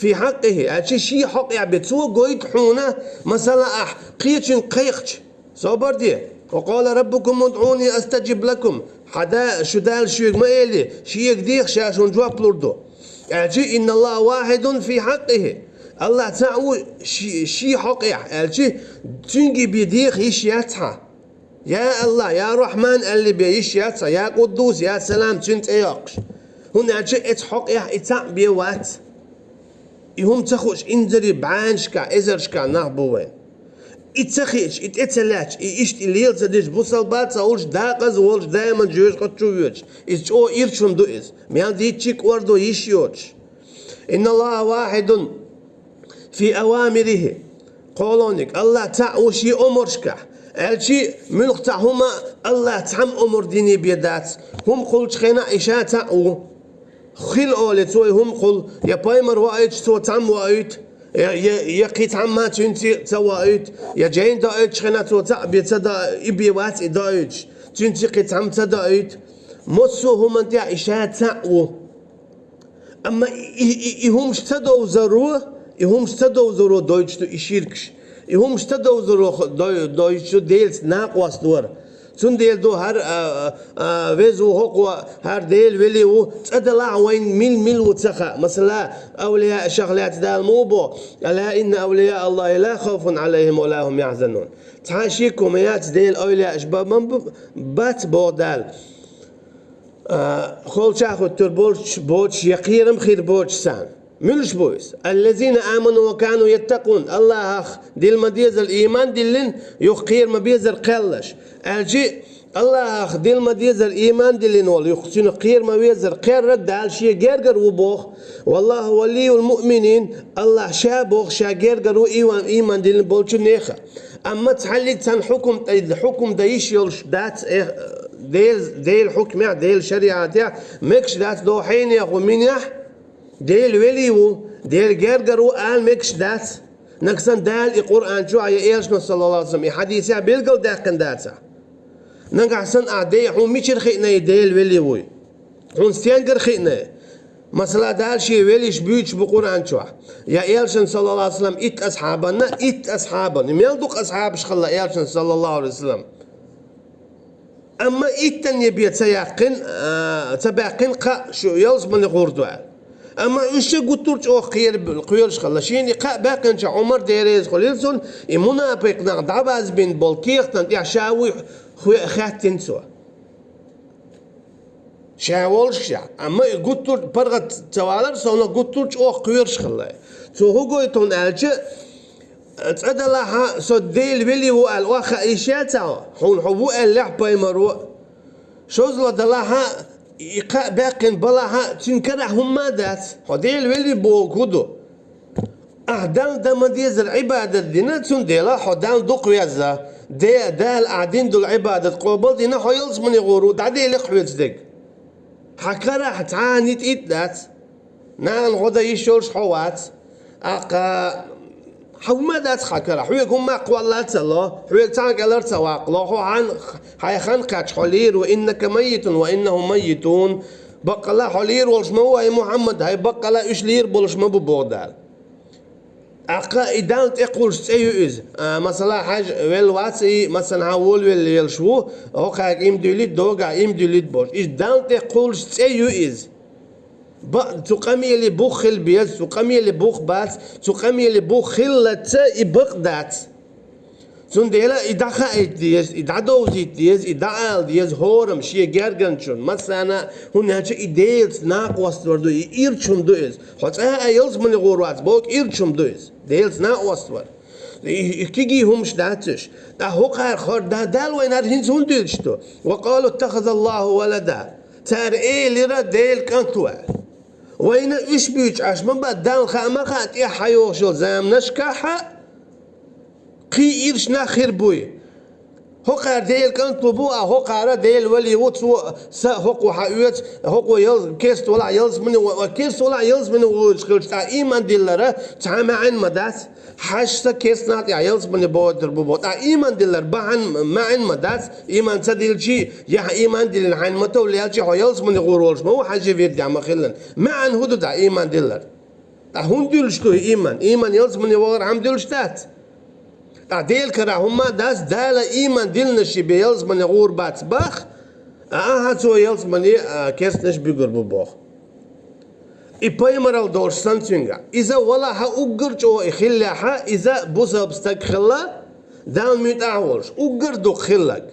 في حقه, аьлча шен хьакъехь бен, цо гойту хьуна, масала, ахь кхечуьнга кхайкхича, собар де. وقال ربكم ادعوني أستجب لكم. Хьан да, шун Дала шуьга ма элий, шега деха, ша шуна жоп лур ду. Аьлча, إن الله واحد في حقه. АллахӀ цаӀ ву ши-, шен хьакъехь, аьлча, цуьнга бен деха йиш яц хьан. Я АллахӀ, я Рахьман аьлла бен йиш яц хьан, я Къуддус, я Салам, цуьнан цӀе йоккхуш. ХӀунда аьлча оцу хьакъехь и цхьаъ бен вац. И хӀума ца хууш инзаре бӀеннашкахь, эзаршкахь нах бу вайн. И ца хиъча, и тӀе ца лаьтташ, и иштта и лела ца дезаш, бусалба а ца хуьлуш, декъаза волуш, даиман жоьжахати чу воьдуш. Иза чӀогӀа ирча хӀума ду иза. Мел дийцча а кӀордо йиш йоцуш. إن الله واحد في أوامره. КхоалгӀаниг, АллахӀ цхьаъ ву шен омаршкахь. Аьлча, муьлхха цхьа хӀума АллахӀа цхьамма омар диний бен дац. ХӀума хуьлучу хенахь и ша цхьаъ ву. Хила олий цо и хӀума хуьлу, я пайхамар ваийтуш цо цхьамма ваийту, я, я, я кхин цхьамма цуьнца ца ваийту, я жайна доуьйтучу хенахь цо цхьаъ бен ца до-, и бен вац и доуьйтуш, цуьнца кхин цхьамма ца доуьйту. Массо а хӀуманна тӀехь и ша цхьаъ ву. Амма и, и, и, и хӀумаш ца довзаро, и хӀумаш ца довзаро дойтуш ду и ширкаш. И хӀумаш ца довзаро хо-, дой-, дойтуш ду Делаца накъост вар. Цундела ду хӀара, а, а, а, веза ву хӀокхо, хӀара Дела велий ву, цӀа далахь вайна мила-мила ву ца хаьа. Масала, авлияашах лаьцна Дала муха боху: «ألا إن أولياء الله لا خوف عليهم ولا هم يحزنون». Цхьа а шек хӀума яц, Делан авлияаш ба-, ма бу-, бац, боху Дала. А, холчахуьттур болчу, боцуш я кхерам хир боцуш царна. Муьлш бу иза? «الذين آمنوا وكانوا يتقون». АллахӀах дилла ма-деззара ийман диллина, юха кхера ма-беззара кхеллаш. Аьлча, АллахӀах дилла ма-деззара ийман диллина волу, юха цуьнах кхера ма-веззара кхерра Дала шен гергара ву боху. «والله ولي المؤمنين», АллахӀ ша боху, ша гергара ву ийман, ийман диллина болчу нехан. Амма цхьаллиг цхьана хьукум, хьукум дан йиш йолуш дац, э, Дел-, Делан хьукмехь, Делан шариӀатехь мегаш дац, доху хьенех ву минехь, Делан велий ву, Делан гергара ву ала мегаш дац. Нагахь санна Дала и Къуръан чохь я элчано, саллаллаху алейхи ва саллям, и хьадисехь билгалдаьккхина дацахь. Нагахь санна ахь де, хьуна мичара хиъна и Делан велий вуй? Хьуна стенгара хиъна? Масала, Дала шен велиш буьйцуш бу Къуръан чохь. Я элчан, саллаллаху алейхи ва саллям, итт асхьабанна, итт асхьабан. Мел дукха асхьабаш хилла элчан, саллаллаху алейхи ва саллям. Амма иттанна бен ца яьккхина, а, ца баьккхина кхаъ, шу ялсамане гӀур ду аьлла. Амма уьш ша гуттар а чӀогӀа кхера-, кхоьруш хилла. Шена и кхаъ баьккхинчохь Ӏумар, Дела реза хуьлийла цунна, и мунапикъ нах дӀабазбина болу кехатан тӀехь ша вуй хе-, хаьттина цо. Ша волушшехь, амма и гуттар а паргӀат ца валар, со хӀунах гуттар а чӀогӀа кхоьруш хилла. Цо хӀун гойту хьуна аьлча, цӀа далахьа, со Делан велий ву аьлла, охьахаа йиш яц хьуна, хьуна хьо ву аьллехь пайхамаро. ШозлагӀа далахьа, и кхаъ баьккхина балахьа, цуьнан карахь хӀумма а дац, хьо Делан велий бохург хӀун ду? Ахь Далла дан ма-деззара Ӏибадат дина, цундела хьо Далла дукха веза. Де, Дала ахь дина долу Ӏибадат къобал дина, хьо ялсамане гӀур ву, дӀаделира хьоьца дерг. Хьан карахь цхьа а нитӀ-итӀ дац. Нахана гӀо дан йиш йолуш хьо вац. Аккха, хьан хӀумма а дац хьан карахь, хьоьга хӀумма а кхолла а ца ло, хьоьга цхьа а кӀелара ца ваккхало, хьо хьан, хьайн хан кхаьчча хьо лийр ву, «إنك ميت وإنهم ميتون». Баккъала хьо лийр волуш ма ву, ай Мухьаммад, хьай баккъала уьш лийр болуш ма бу, боху Дала. ТӀаккха и Далла тӀекхуллуш цӀе ю иза. А, масала, хьажа велла вац и, масала, хьан волавелла велаш ву, хӀокхаьрга им дуьйлийта, догахь им дуьйлийта бохуш. Иза Далла тӀекхуллуш цӀе ю иза. Ба-, цу къамеле бух хила беза, цу къамеле бух бац, цу къамеле бух хиллалц и бакъ дац. Цундела и дӀахаийта деза, и дӀадовзийта деза, и дӀаала деза хӀораммо шен гергарчунна, массарна а, хӀунда аьлча и Делаца накъост вар ду, и ирча хӀума ду иза. Хьо цкъа а ялсамане гӀур вац бохург ирча хӀума ду иза, Делаца накъост вар. И, и кегий хӀумаш дац уьш. ТӀаккха хӀокхара хор да Дала вайна хӀара хӀинца хӀунда дуьйлуш ду? «وقالوا اتخذ الله ولدا». Цара элира Дела кӀант ву аьлла. Вайна уьш буьйцуш Ӏаш ма бац, Далла хаа ма хаьа, тӀехьа хьайогӀуш йолу заманашкахь кхин ирча нах хир буй. ХӀокхара Дела кӀант ву бу, а хӀокхара Дела вали ву, цо са хӀокхо хьаоьцу, хӀокхо ял-, керста валахь ялсамане ву, ва керста валахь ялсамане ву олуш хилча, тӀаккха ийман диллара цхьа маьӀна ма дац. Хьаьжа са керста нах тӀехь ялсамане бохуьйтур бу боху. ТӀаккха ийман диллар бахьана маьӀна ма дац, ийман ца дилличий, я хьан ийман диллина хьайна ма товлла аьлчий, хьо ялсамане гӀур волуш ма ву, хьаьжа вирд ян ма хилла. МаьӀна хӀун ду тӀаккха ийман диллар? ТӀаккха хӀунда дуьллуш ду и ийман? Ийман ялсамане вахар хӀума дуьллуш дац. ТӀаккха Делан кара хӀумма а дац, Дала ийман диллинарш бен ялсамане гӀур бац бах, а ахьа цо ялсамане, а, керстанаш буьгур бу боху. И пайхамаралла долуш санна цуьнга. Иза валахьа уггар чӀогӀа и хиллехьа, иза бусалба стаг хилла, Далла муьтӀахь а волуш, уггар дукха хилларг.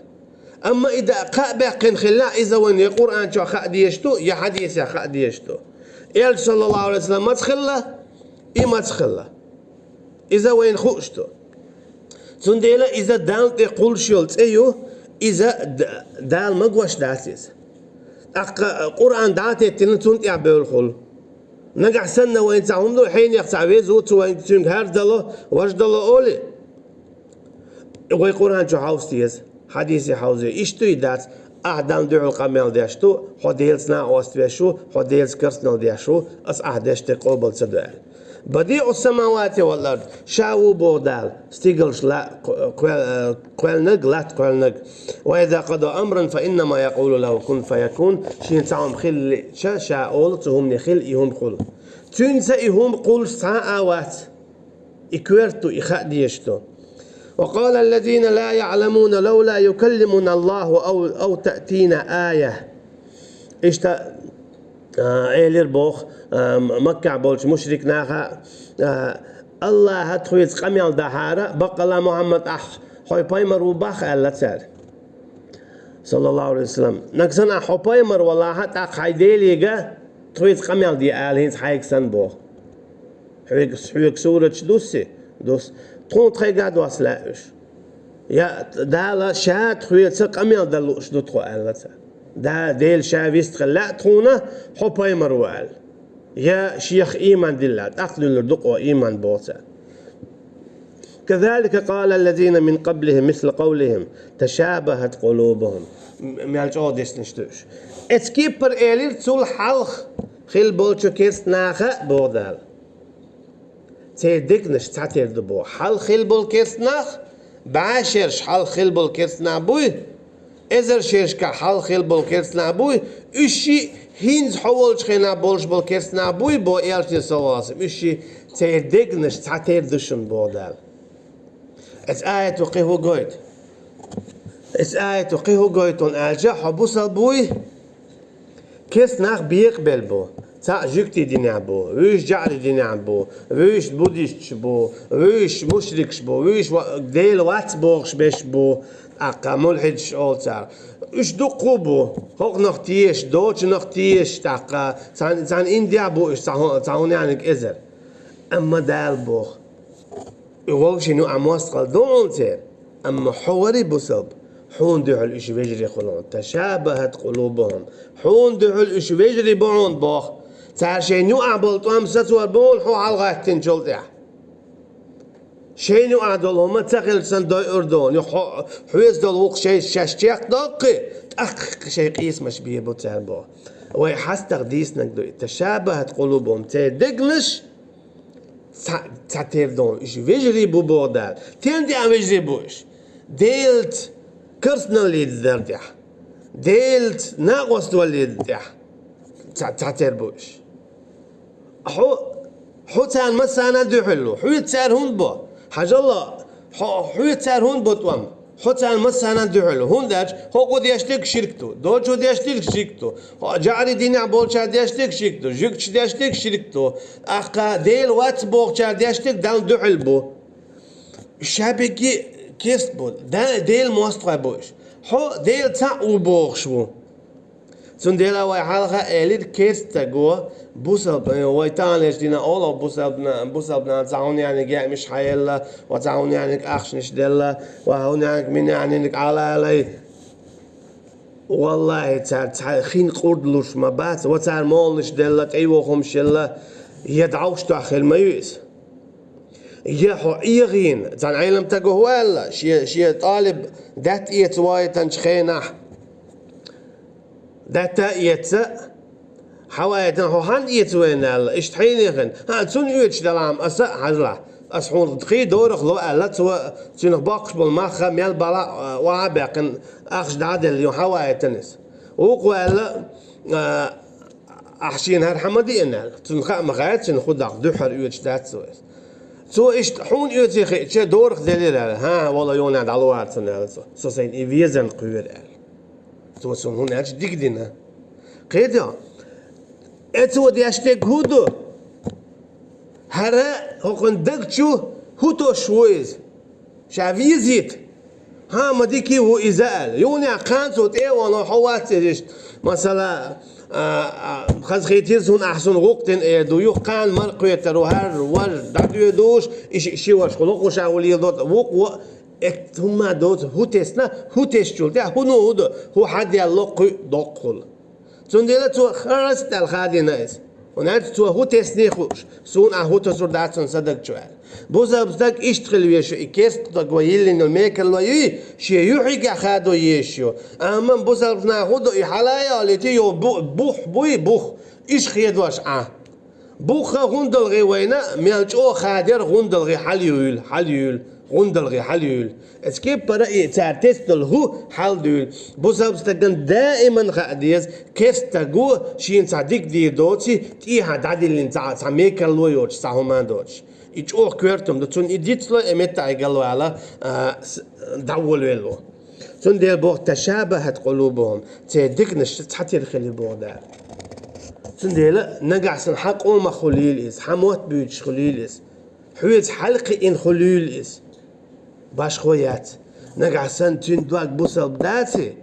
Амма и даа кхаъ баьккхина хиллехь, иза вайна я Къуръан чохь хаа дезаш ду, я хьадисехь хаа дезаш ду. Элча, саллаллаху алейхи ва саллам, маца хилла, и маца хилла. Иза вайна хууш ду. Цундела иза Далла тӀе кхуллуш йолу цӀе ю, иза Д-, Дала магош дац иза. ТӀаккха Къуръан дӀа а теттина, цунна тӀехь бевлла хуьлу. Нагахь санна вайна цхьа хӀума ду, хьенех цхьа веза ву, цо вайна цуьнга хӀара дало, важа дало олий. Вай Къуръан чу хьовса деза, хьадисе хьовзий. Иштта и дац, ахь Далла дуьхьал къамел деш ду, хьо Делаца накъост веш ву, хьо Делаца керстанал деш ву, ас ахь деш дерг къобал ца ду аьлла. «بديع السماوات والأرض», ша ву боху Дала, стигалш ла-, кхоьл-, кхоьллинарг, латта кхоьллинарг. «وإذا قضى أمرا فإنما يقول له كن فيكون», шена цхьа хӀума хилча, ша олу цу хӀумане хила, и хӀума хуьлу. Цуьнца и хӀума кхуллуш цхьа а вац. И коьрта ду, и хаа дезаш ду. «وقال الذين لا يعلمون لولا يكلمنا الله أو، أو تأتينا آية». Иштта, а, элира боху, а, Маккахь болчу мушрик наха, а: «Аллаха тхоьца къамел дахьара, баккъалла Мухьаммад ахь хьой пайхамар ву бах», аьлла цара. Саллаллаху алейхи ва саллам. Нагахь санна ахь хьо пайхамар валахьа, тӀаккха хьайн Делига тхоьца къамел де ала хӀинца хьайга санна боху. Хьоьга, хьоьга сураташ дусси? Дус. Тхуна тхайгахь досса лаьа уьш. Я Дала ша тхоьца къамел дан лууш ду тхо аьлла цара. Да, Дела ша вистхила лаьа тхуна, хьо пайхамар ву аьлла. Я шех ийман дилла, тӀаккха дуьллур ду къо ийман боху цара. «كذلك قال الذين من قبلهم مثل قولهم تشابهت قلوبهم». М-, мел чӀогӀа дешнаш ду уьш. Эцу кеппара элира цул хьалха хилла болчу керста наха а боху Дала. Церан дегнаш цхьатера ду боху. Хьалха хилла болу керста нах, бӀе шераш хьалха хилла болу керста нах буй, эзар шерашкахь хьалха хилла болу керста нах буй, уьш шиъ хӀинца хьо волчу хенахь болуш болу керста нах буй, боху элчане, саллаллаху алейхи ва саллам, уьш шиъ церан дегнаш цхьатера ду шуна, боху Дала. Эцу аято кхин хӀун гойту? Эцу аято кхин хӀун гойту аьлча, хьо бусалба вуй, керста нах бекъабелла бу. Цхьаъ жуьгтийн динехь бу, вуьйш жаӀарийн динехь бу, вуьйш буддисташ бу, вуьйш мушрикаш бу, вуьйш ва-, Дела вац бохуш берш бу, тӀаккха мулхьидаш олу цара. Уьш дуккха а бу, хӀокхунах тешаш, дочунах тешаш, тӀаккха цхьана, цхьана индехь бу уьш, цхьа хӀу-, цхьа хӀун яьнниг эзар. Амма Дала боху: «И вовшийн юкъахь мостагӀалла ду хьуна церан, амма хьо вари бусалба, хьуна дуьхьал уьш вежарий хуьлу хьуна». «تشابهت قلوبهم». Хьуна дуьхьал уьш вежарий бу хьуна боху. Цара шайна юкъахь болу тӀом сацор бу хьуна хьо хьалагӀаттинчул тӀаьхьа. Шайна юкъахь долу хӀума ца хилча санна дойур ду хьуна. Хьо-, хьоьца долу гӀуллакх шайца шаьш чекхдоккхий, тӀаккха шайн къийсамаш бийр бу цара боху. Вай хьастагӀа дийцинарг ду и: «تشابهت قلوبهم», церан дегнаш цхьа-, цхьатера ду хьуна, уьш вежарий бу боху Дала. Стенна тӀехь вежарий бу уьш? Делаца керстаналла ледара тӀехь. Делаца накъост валла ледара тӀехь. Цхьа-, цхьатера бу уьш. Хьо, хьо царна массарна а дуьхьал ву. Хьоьца цара хӀунда бо? Хьажал, хьо, хьоьца цара хӀунда бо тӀом? Хьо царна массарна а дуьхьал ву. ХӀунда аьлча хӀокхо деш дерг ширк ду, дочо деш дерг ширк ду, хӀо-, жаӀарийн динехь болчара деш дерг ширк ду, жуьгташа деш дерг ширк ду, тӀаккха Дела вац бохучара деш дерг Далла дуьхьал бу. Ша бегги керста бу, да-, Делан мостагӀий бу уьш. Хьо Дела цхьаъ ву бохуш ву. Цундела вай хьалха элира, керстаго бусалба, вай таханлерчу дийнахь олу бусалбана, бусалбанан цхьа хӀума яьнниг яа миш хьаелла, ва цхьа хӀума яьнниг ахчанаш делла, ва хӀума яьнниг мина яьнниг Ӏалалай. Валлахьи, цара цхьа хин къурд луш ма бац, ва цара моланаш делла, тӀейохумаш елла, я дӀовш тохь хир ма ю иза. Я хьо эгӀийна, цхьана Ӏеламстага хӀу аьлла, шен, шен талиб даьтта эца вайтанчу хенахь, даьтта а эца, хьавайтина, хьо хьанна эца вайна аьлла, иштта хьенехана, хьан цунна оьцуш делахь аса а хьажалахь, ас хьуна кхин дорах ло аьлла, цо цуьнах боккхуш болу мах мел бала а, охьа а баьккхина, ахча дӀа а делла, юха хьавайтина иза. Вукхо аьлла, а, ахь шена хӀара хьан ма деана аьлла. Цунна хаа ма хаьа, цуьнан хӀу даккха дуьххьара оьцуш дац цо иза. Цо иштта хьуна оьций хиъча, дорах делира аьлла. ХӀан, вала юна дӀалур цунна аьлла цо. Со сайна и везан кхоьру аьлла. Цо цунна хӀун аьлча дика дина. Кхетий хьо? Э, цо деш дерг хӀун ду? ХӀара хӀокхуьнан даг чу хӀу тосуш ву иза? Ша везийта. ХӀан, ма дика ву иза аьлла. Юха кхана цо тӀе а вахана, хьо вац иза иштта. Масала, а, а, хазахетира суна, ахь суна гӀуллакх дина эр ду, юха кхана мара кхетар ву, хӀара важа дӀадоьдуш, и ши, ши ваша хуьлу, кху ша хӀу леладо, вукхо, э, хӀумма доцу, хӀу тесна, хӀу тесначул тӀаьхьа, хӀун ду, хӀун ду, хӀу хьан делла кхуьу доккхула. Цундела цо хӀара стаг аьлла хадийна иза. ХӀунда аьлча цо хӀу тесний хууш, суна ахь хӀу тосур дац хьуна сан даг чу аьлла. Бусалба стаг иштта хила веза, и керста стаг вай йиллина йолу мекарло юй, шен юьхьигехь хадо езаш ю. Амма бусалба нах хӀу до, и хьала а йолийти, йо бу-, бух буй, бух, иша хедош Ӏа. Бухха гӀундалгӀий вайна, мел чӀогӀа хадера гӀундалгӀий хьалаюьйла, хьалаюьйла, гӀундалгӀий хьалаюьйла. Эцу кеппара и цара тесна долу хӀу хьаладуьйла. Бусалба стагана даиман хаа деза, керста стаго шена цхьа дика дийр доций, тӀехьа дӀадиллина цхьа, цхьа мекарло йоцуш, цхьа хӀума доцуш. И чӀогӀа коьртам ду, цунна и дицло, и меттахь галвала, а, с-, дӀаволавелла. Цундела боху, ташабахьат къулубухум, церан дегнаш цхьатера хили боху Дала. Цундела нагахь санна хьан къомах хуьлийла иза, хьан мотт буьйцуш хуьлийла иза, хьоьца хьалакхиъна хуьлийла иза. Башхо яц. Нагахь санна цуьнан дог бусалба даций,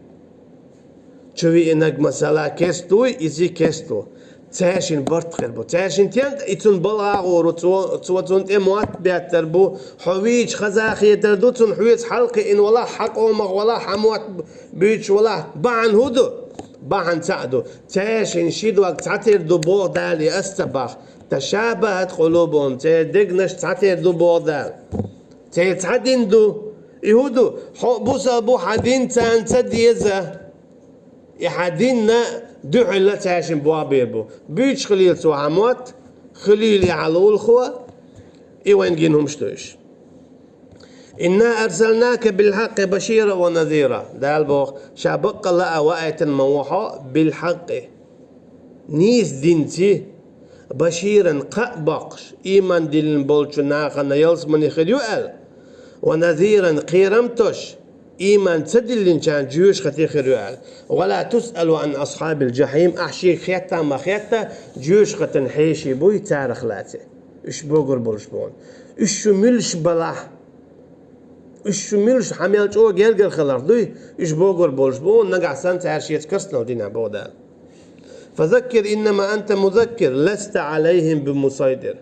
чу виънарг, масала, керста вуй, изий керста ву. Цаьршинна барт хир бу. Цаьршинна тенга и цунна балха а гӀур ву, цо, цо цунна тӀе мотт беттар бу, хьо вийча хаза а хетар ду, цунна хьоьца хьалакхиъна валахь, хьан къомах валахь, хьан мотт буьйцуш валахь, бахьана хӀун ду? Бахьана цхьаъ ду. Цаьршинна ши дог цхьатера ду боху Дала, и ас ца бах. Ташабахьат къулубухум, церан дегнаш цхьатера ду боху Дала. Церан цхьа дин ду. И хӀун ду? Хьо бусалба ву, хьан дин царна ца деза. И хьан динна дуьхьал цаьршинна боху бер бу. Буьйцуш хилийла цо хьан мотт, хилийла и хьан лулахо, и вайна гина хӀумаш ду уьш. Инна арсалнака билхьаккъи башира ва назира. Дала боху, ша баккъалла а ваийтина ма ву хьо билхьаккъи, нийса динций, баширан, кхаъ боккхуш, ийман диллина болчу нахана ялсамани хир ю аьлла, ва назиран, кхерам тосуш, ийман ца диллинчарна жоьжахати хир ю аьлла. Ва ла тусъалу ан асхьабил жахьим, ахь шега хетта а ма хетта, жоьжахатин хьеший буй, царах лаций. Уьш богур болуш бу хьуна. Уьш шу муьлш балахь, уьш шу муьлш хьан мел чӀогӀа гергара хиларх дуй, уьш богур болуш бу хьуна, нагахь санна цара шеца карснал дина боху Дала. Фазаккир, иннама анта музаккир, ласта Ӏалайхим бимусайдир.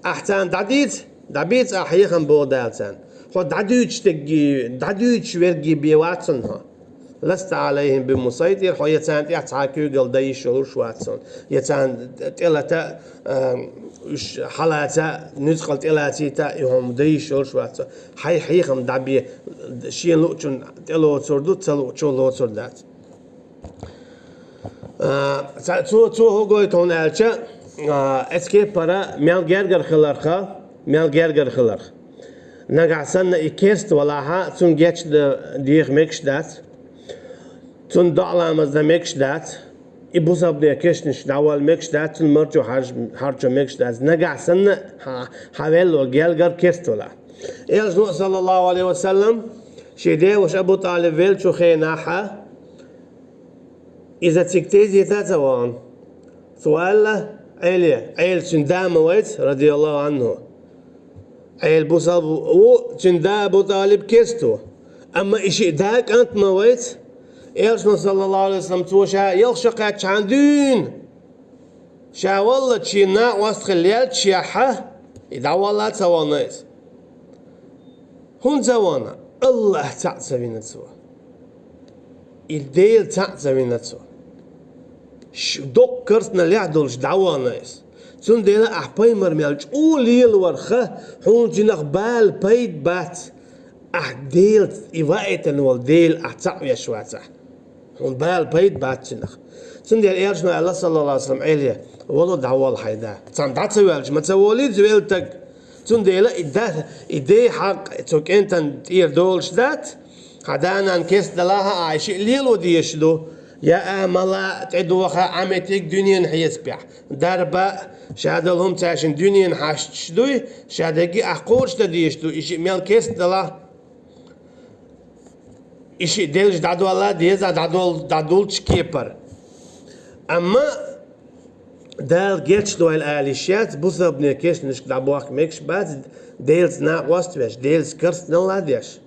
Ахь царна дӀадийца, дӀабийца ахь хьехам боху Дала царна. Хьо дӀадуьйцуш дерг, дӀадуьйцуш верг бен вац хьуна хьо. Ласта Ӏалайхим бимусайдир, хьо я царна тӀехь цхьа куьйгалла дан йиш йолуш вац хьуна. Я царна тӀелата, а, уьш хьалаца, нуьцкъала тӀелацийта, и хьуна дан йиш йолуш вац хьуна. Хьайн хьехам дӀабе, шен луучунна тӀелоцур ду, ца луучо лоцур дац. А, ца-, цо, цо хӀун гойту хьуна аьлча, а, эцу кеппара мел гергара хиларха, мел гергара хиларх. Нагахь санна и керста валахьа, цунна гечдан деха мегаш дац, цунна доӀа-ламаз дан мегаш дац, и бусалбане кешнаш дӀавала мегаш дац, цунна марчо хьарж-, хьарчо мегаш дац. Нагахь санна хьа-, хьан велла гергара керста валахь. Элчано, саллаллаху Ӏалайхи ва саллам, шен деваша Абу ТӀалиб веллачу хенахьа, иза цига тезета а ца вахана, цо аьлла Ӏеле, Ӏела цуьнан да ма вайца, радияллаху Ӏанху. Ӏела бусалба ву, цуьнан да Абу ТӀалиб керста ву. Амма и шиъ да кӀант ма вайца, Элчано, саллаллаху Ӏалайхи ва саллам, цо ша ялх шо кхаьччахьана дуьйна, ша валлалц шен накъост хилла лелча шехьа, и дӀаволла ца ванна иза. ХӀунда ца ванна? АллахӀ цхьаъ ца вина цо. И Дела цхьаъ ца вина цо. Ш-, доккха керстаналлехь долуш дӀаванна иза. Цундела ахь пайхамар мел чӀогӀа лелаварх, хьуна цунах бала пайда бац. Ахь Дела, и ваийтина волу Дела ахь цхьаъ веш вацахь, хьуна бала пайда бац цунах. Цундела Элчано аьлла, саллаллаху Ӏалайхи ва саллам, Ӏеле, вало дӀаволла хьайн да. Царна дӀа ца воьлча, ма ца волуьйту велла стаг. Цундела и да, и ден хьакъ цу кӀентан тӀера долуш дац, хьан да-нана керста далахь а, ахь и шиъ лело дезаш ду. Я амала тӀедоха Ӏамитиг дуьненан хьесапехь, дарба а, ша долу хӀума цаьршинна дуьненан хьашташ дуй, ша дерриге ахь кхочушдан дезаш ду, и шиъ мел керста далахь а. И шиъ деллаш дӀадолла деза, дӀадол-, дӀадолчу кепара. Амма Дала гечдойла ала йиш яц, бусалбане кешнашка дӀабохка мегаш бац, Делаца накъост веш, Делаца керстаналла деш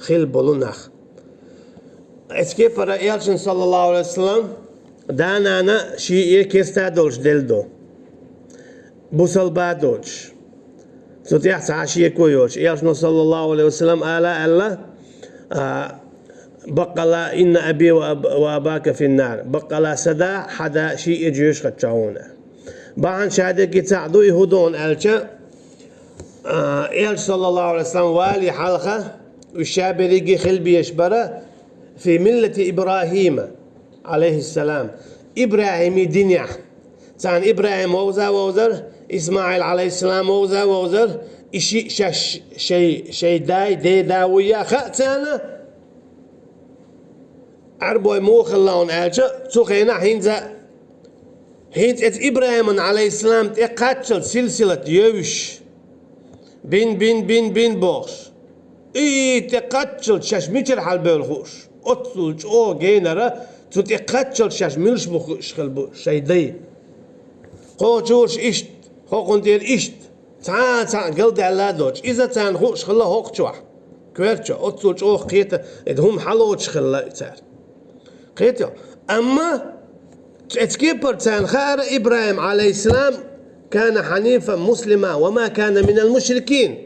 хилла болу нах. Оцу кепара Элчано, саллаллаху Ӏалайхи ва саллам, да-нана шен а керста долуш делла ду. Бусалба а доцуш. Цу тӀехь цхьа а шеко йоцуш. Элчано, саллаллаху Ӏалайхи ва саллам, ала аьлла, а, баккъала: «Инна аби ва аб-, ва абака финнар». Баккъала сан да, хьан да шен а жоьжахати чу ву хьуна. Бахьана ша дерриге цхьаъ ду, и хӀун ду хьуна аьлча, а, Элча, саллаллаху Ӏалайхи ва саллам, валале хьалха, уьш ша берриге хила безаш бара, фи миллати ИбрахӀима, Ӏалайхиссалам, ИбрахӀиман динехь. Царна ИбрахӀим вовза а вовзар, ИсмаӀил, Ӏалайхиссалам, вовза а вовзар, и шиъ шаьш шай, шай дай, ден да вуй а хаьа царна, Ӏарбой муха хилла хьуна аьлча, цу хенахь хӀинца, хӀинца эцу ИбрахӀиман, Ӏалайхиссалам, тӀекхаччалц силсилат евзаш, бин, бин, бин, бин бохуш. И тӀекхаччалц шаьш мичара хьалабевлла хууш, оццул чӀогӀа генара, цу тӀекхаччалц шаьш муьлш бу хууш хилла бу шайн дай. Кхочуш иштта, хӀокхунна тӀера иштта, цхьа а цхьаъ галдаьлла а доцуш, иза царна хууш хилла хӀокху чохь. Коьрта чохь, оццул чӀогӀа кхета, и хӀума хьалоцуш хилла цара. Кхетий? Амма эцу кепара царна хаьара ИбрахӀим, Ӏалайхиссалам, кана хьанифан муслима ва ма кана минал мушрикин.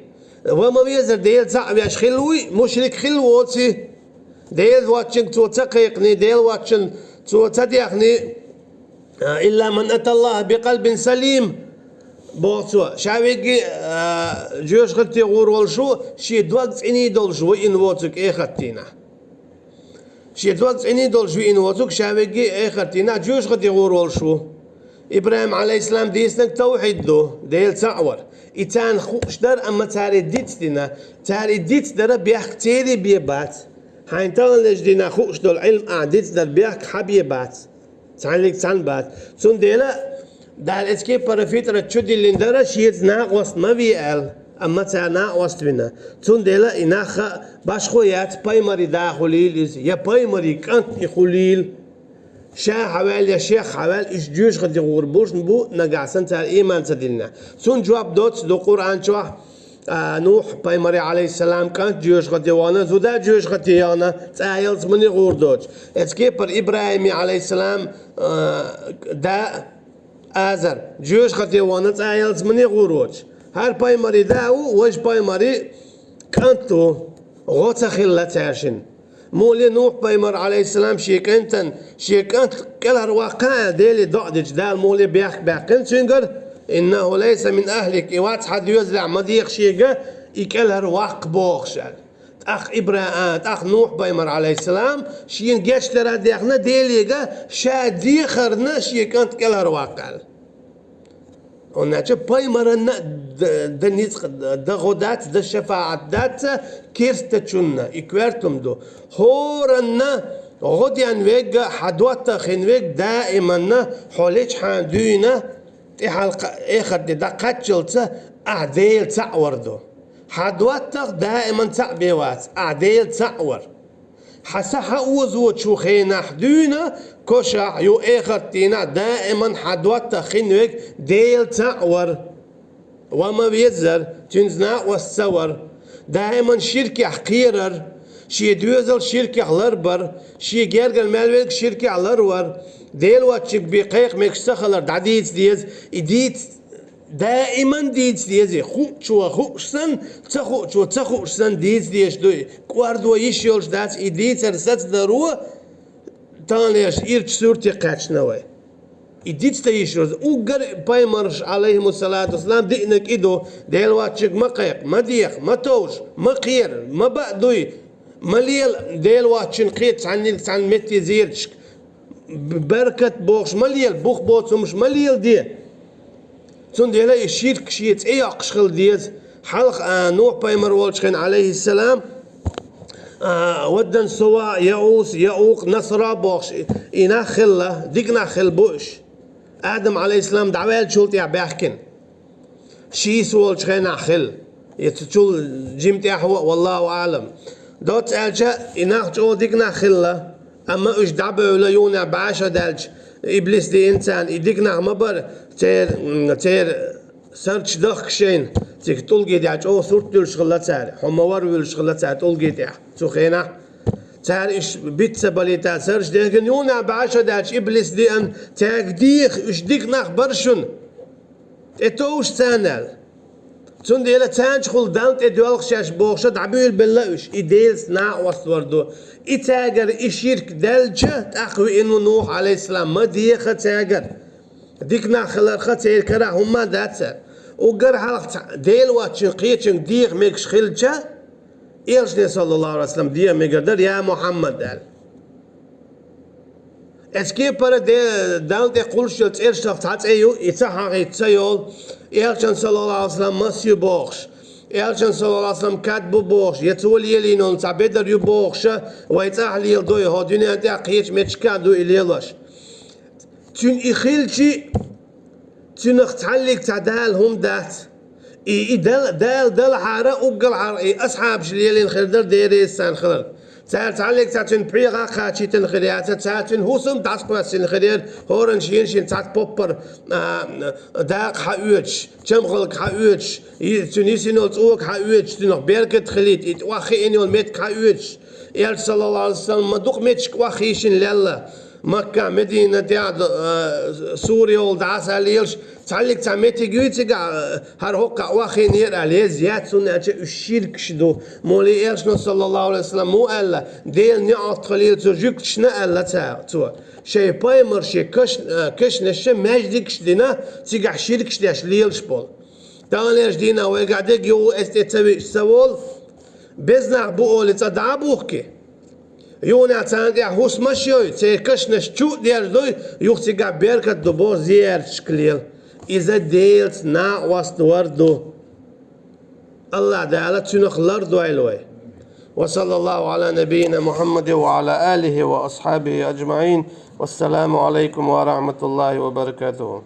Ва ма везара Дела цхьаъ веш хилла вуй, мушрик хилла воций. Дела воцчуьнга цо ца кхайкхиний, Дела воцчунна цо ца дехний, а, илла ман аталлахӀа бикъалбин салим, боху цо. Ша вегги, а, жоьжахати гӀур волуш ву, шен дог цӀений долуш ву, ваийна воцург эхартдийнахь. Шен дог цӀений долуш виъна воцург ша вегги эхартдийнахь жоьжахати гӀур волуш ву. ИбрахӀим, Ӏалайхиссалам, дийцинарг тавхьид ду, Дела цхьаъ вар. И царна хууш дара, амма цара и дицдина. Цара и дицдара бехк церий бен бац. Хьайна таханлерчу дийнахь хууш долу Ӏилма ахь дицдар бехк хьан бен бац. Цхьаьнниг цхьаьна бац. Цундела Дала эцу кепара фитрат чу диллина дара, шеца накъост ма ве аьлла, амма цара накъост вина. Цундела и нах а башхо яц, пайхамаран да хуьлийла иза, я пайхамаран кӀант и хуьлийла. Ша хьаваьлла я шех хьаваьлла, уьш жоьжахати гӀур болуш бу, нагахь санна цара ийман ца диллинехь. Цунна жоп доцуш ду Къуръан чохь, а, Нухь пайхамаран, Ӏалайхиссалам, кӀант жоьжахати вахана, зуда жоьжахати яхана, цӀа ялсамане гӀур доцуш. Эцу кепара ИбрахӀиман, Ӏалайхиссалам, а, да Азар жоьжахати вахана, цӀа ялсамане гӀур воцуш. ХӀара пайхамаран да а ву, важа пайхамаран кӀант а ву, гӀо ца хилла цаьршинна. Муха ле Нухь-пайхамар, Ӏалайхиссалам, шен кӀентан, шен кӀант кӀелхьарваккха аьлла, Деле доӀа дича, Дала муха ле бехк баьккхина цуьнгара: «Иннаху лайса мин ахлик», и вац хьан доьзалехь, ма деха шега и кӀелхьарваккха бохуш аьлла. ТӀаккха Ибра-, а, тӀаккха Нухь-пайхамар, Ӏалайхиссалам, шена гечдар а дехна Делега, ша дехарна шен кӀант кӀелхьарваккха аьлла. ХӀунда аьлча пайхамаранна а д-, дан ницкъ, дан гӀо дац, дан шафаӀат дац керстачунна, и коьрта хӀума ду. ХӀоранна гӀо ден верг а, хьан доттагӀа хин верг а даиманна хьо лечхьана дуьйна, тӀехьалкха эхарт де дӀакхаччалца ахь Дела цхьаъ вар ду. Хьан доттагӀа даиман цхьаъ бен вац, ахь Дела цхьаъ вар. Хьан са хьан озочу хенахь дуьйна, кошахь ю, эхарт дийнахь даиман хьан доттагӀа хин верг Дела цхьаъ вар. Ва ма веззар, цуьнца накъост ца вар. Даиман ширкехь кхерар. Шен доьзал ширкех ларбар, шен гергара мел верг ширкех ларвар, Дела воцчунга бен кхайкха мегаш ца хилар дӀадийца деза, и дийца даиман дийца деза, хуучо хууш санна, ца хуучо ца хууш санна дийца дезаш ду и. КӀордо йиш йолуш дац и дийцар сацадаро, таханлерчу ирчу сурте кхаьчна вай. И дицдан йиш йолу уггар а пайхамарша, Ӏалайхимуссалату вассалам, диънарг и ду: Дела воцчунга ма кхайкха, ма деха, ма товжа, ма кхера, ма баа дуй, ма лела Дела воцчунна кхета цхьаннилг цхьана метте зераташка. Б-, баркат бохуш ма лела, бух боцу хӀумаш ма леладе. Цундела и ширк шен цӀе йоккхуш хила деза. Хьалха, а, Нухь пайхамар волчу хенахь, Ӏалайхиссалам, а, Ваддан, Сува, Яъус, Яукъ, Насра бохуш и, и нах хилла, дика нах хилла бу уьш. Адам, Ӏалайхиссалам, дӀаваьллачул тӀаьхьа баьхкина. Шийса волчу хенахь хилла. Я цу чул жима тӀаьхьа ву а, валлаху аӀлам. Доцца аьлча, и нах чӀогӀа дика нах хилла. Амма уьш дӀабевлла, юханехь бӀе шо даьлча, иблис деана царна, и дика нах ма бара, церан, церан сарч дахка шайна, цига тӀулге тӀехь чӀогӀа сурт дуьллуш хилла цара, хьо ма вар вуьллуш хилла цара тӀулге тӀехь, цу хенахь. Цара уьш биц ца балийта сарч дехкина, юханехь бӀе шо даьлча, иблис деана, цаьрга деха, уьш дика нах бара шуна. ТӀетовжа царна аьлла. Цундела царнашхула Далла тӀедоьлху шаьш бохуша дӀабуьйлабелла уьш, и Делаца накъост вар ду. И цаьргара и ширк даьлча, тӀаккха веана ву Нухь, Ӏалайхиссалам, ма деха цаьргара. Дика нах хиларх церан карахь хӀумма а дац цара. Уггар хьалха цхьа Дела воцчун кхечуьнга деха мегаш хилча, Элчане, саллаллаху Ӏалайхи ва саллам, деха мегар дара: «Я Мухьаммад», – аьлла. Эцу кепара де-, Далла тӀе кхуллуш йолу цӀерашах цхьа цӀе ю, и ца хьахийта ца йолу, Элчан, саллаллаху Ӏалайхи ва саллам, мас ю бохуш, Элчан, саллаллаху Ӏалайхи ва саллам, кад бу бохуш, я цо лелийна волу цхьа бедар ю бохуша, вай цӀахь леладо и, хӀо дуьнен тӀехь кхечу метташкахь ду и лелош. Цуьнан и хилчи, цуьнах цхьаллиг цхьа Дала хӀума дац. И, и Дала, Дала далахьара, уггалхьара и асхьабаш лелийна хир дара, Дела реза царна хиларна. Цара цхьаллиг цхьа цуьнан пхьегӀа а кхачийтина хир яцара, цара цуьнан хӀусам дӀасакхоьссина хир яра, хӀоранна шена-шена цхьацца поппар, а, дакъа хьаоьцуш, чамхалг хьаоьцуш, и, цуьнан йисина йолу цӀока хьаоьцуш, цуьнах беркат хилийта, и тӀе охьахиъна йолу меттиг хьаоьцуш. Элча, саллаллаху Ӏалайхи ва саллам, ма дукха меттигашка охьахийшина лелла. Макка, Медина тӀехь, а, сур йолу дӀаса лелаш, цхьаллиг цхьа меттиг юй цигахь, а, хӀара хӀокхахь охьахиънера аьлла, еза яц, хӀунда аьлча уьш ширкаш ду. Моле Элчано, саллаллаху Ӏалайхи ва саллам, муха аьлла: «Дела ниӀалт хуьлийла цу жуьгташна», – аьлла цара, цо. Шайн пайхамаршен каш-, а, кешнаш маьждигаш а дина, цигахь ширкаш деш лелаш болу. Таханлерчу дийнахь вайгахь дерг юха эцу тӀе ца виъча ца волу, беза нах бу олий цӀа дӀа а бухкий. Юханехь царна тӀехь хӀусамаш а йой, церан кешнаш чу а дерзадой, юха цигахь беркат ду боху зиярташка лела. Иза Делаца накъост вар ду. АллахӀ Дала цуьнах лардойла вай. Ва саллаллаху Ӏала набийина Мухьаммадин ва Ӏала алихи ва асхьабихи аджмаӀин. Вассаламу Ӏалайкум ва рахьматуллахӀи ва баракатухӀу.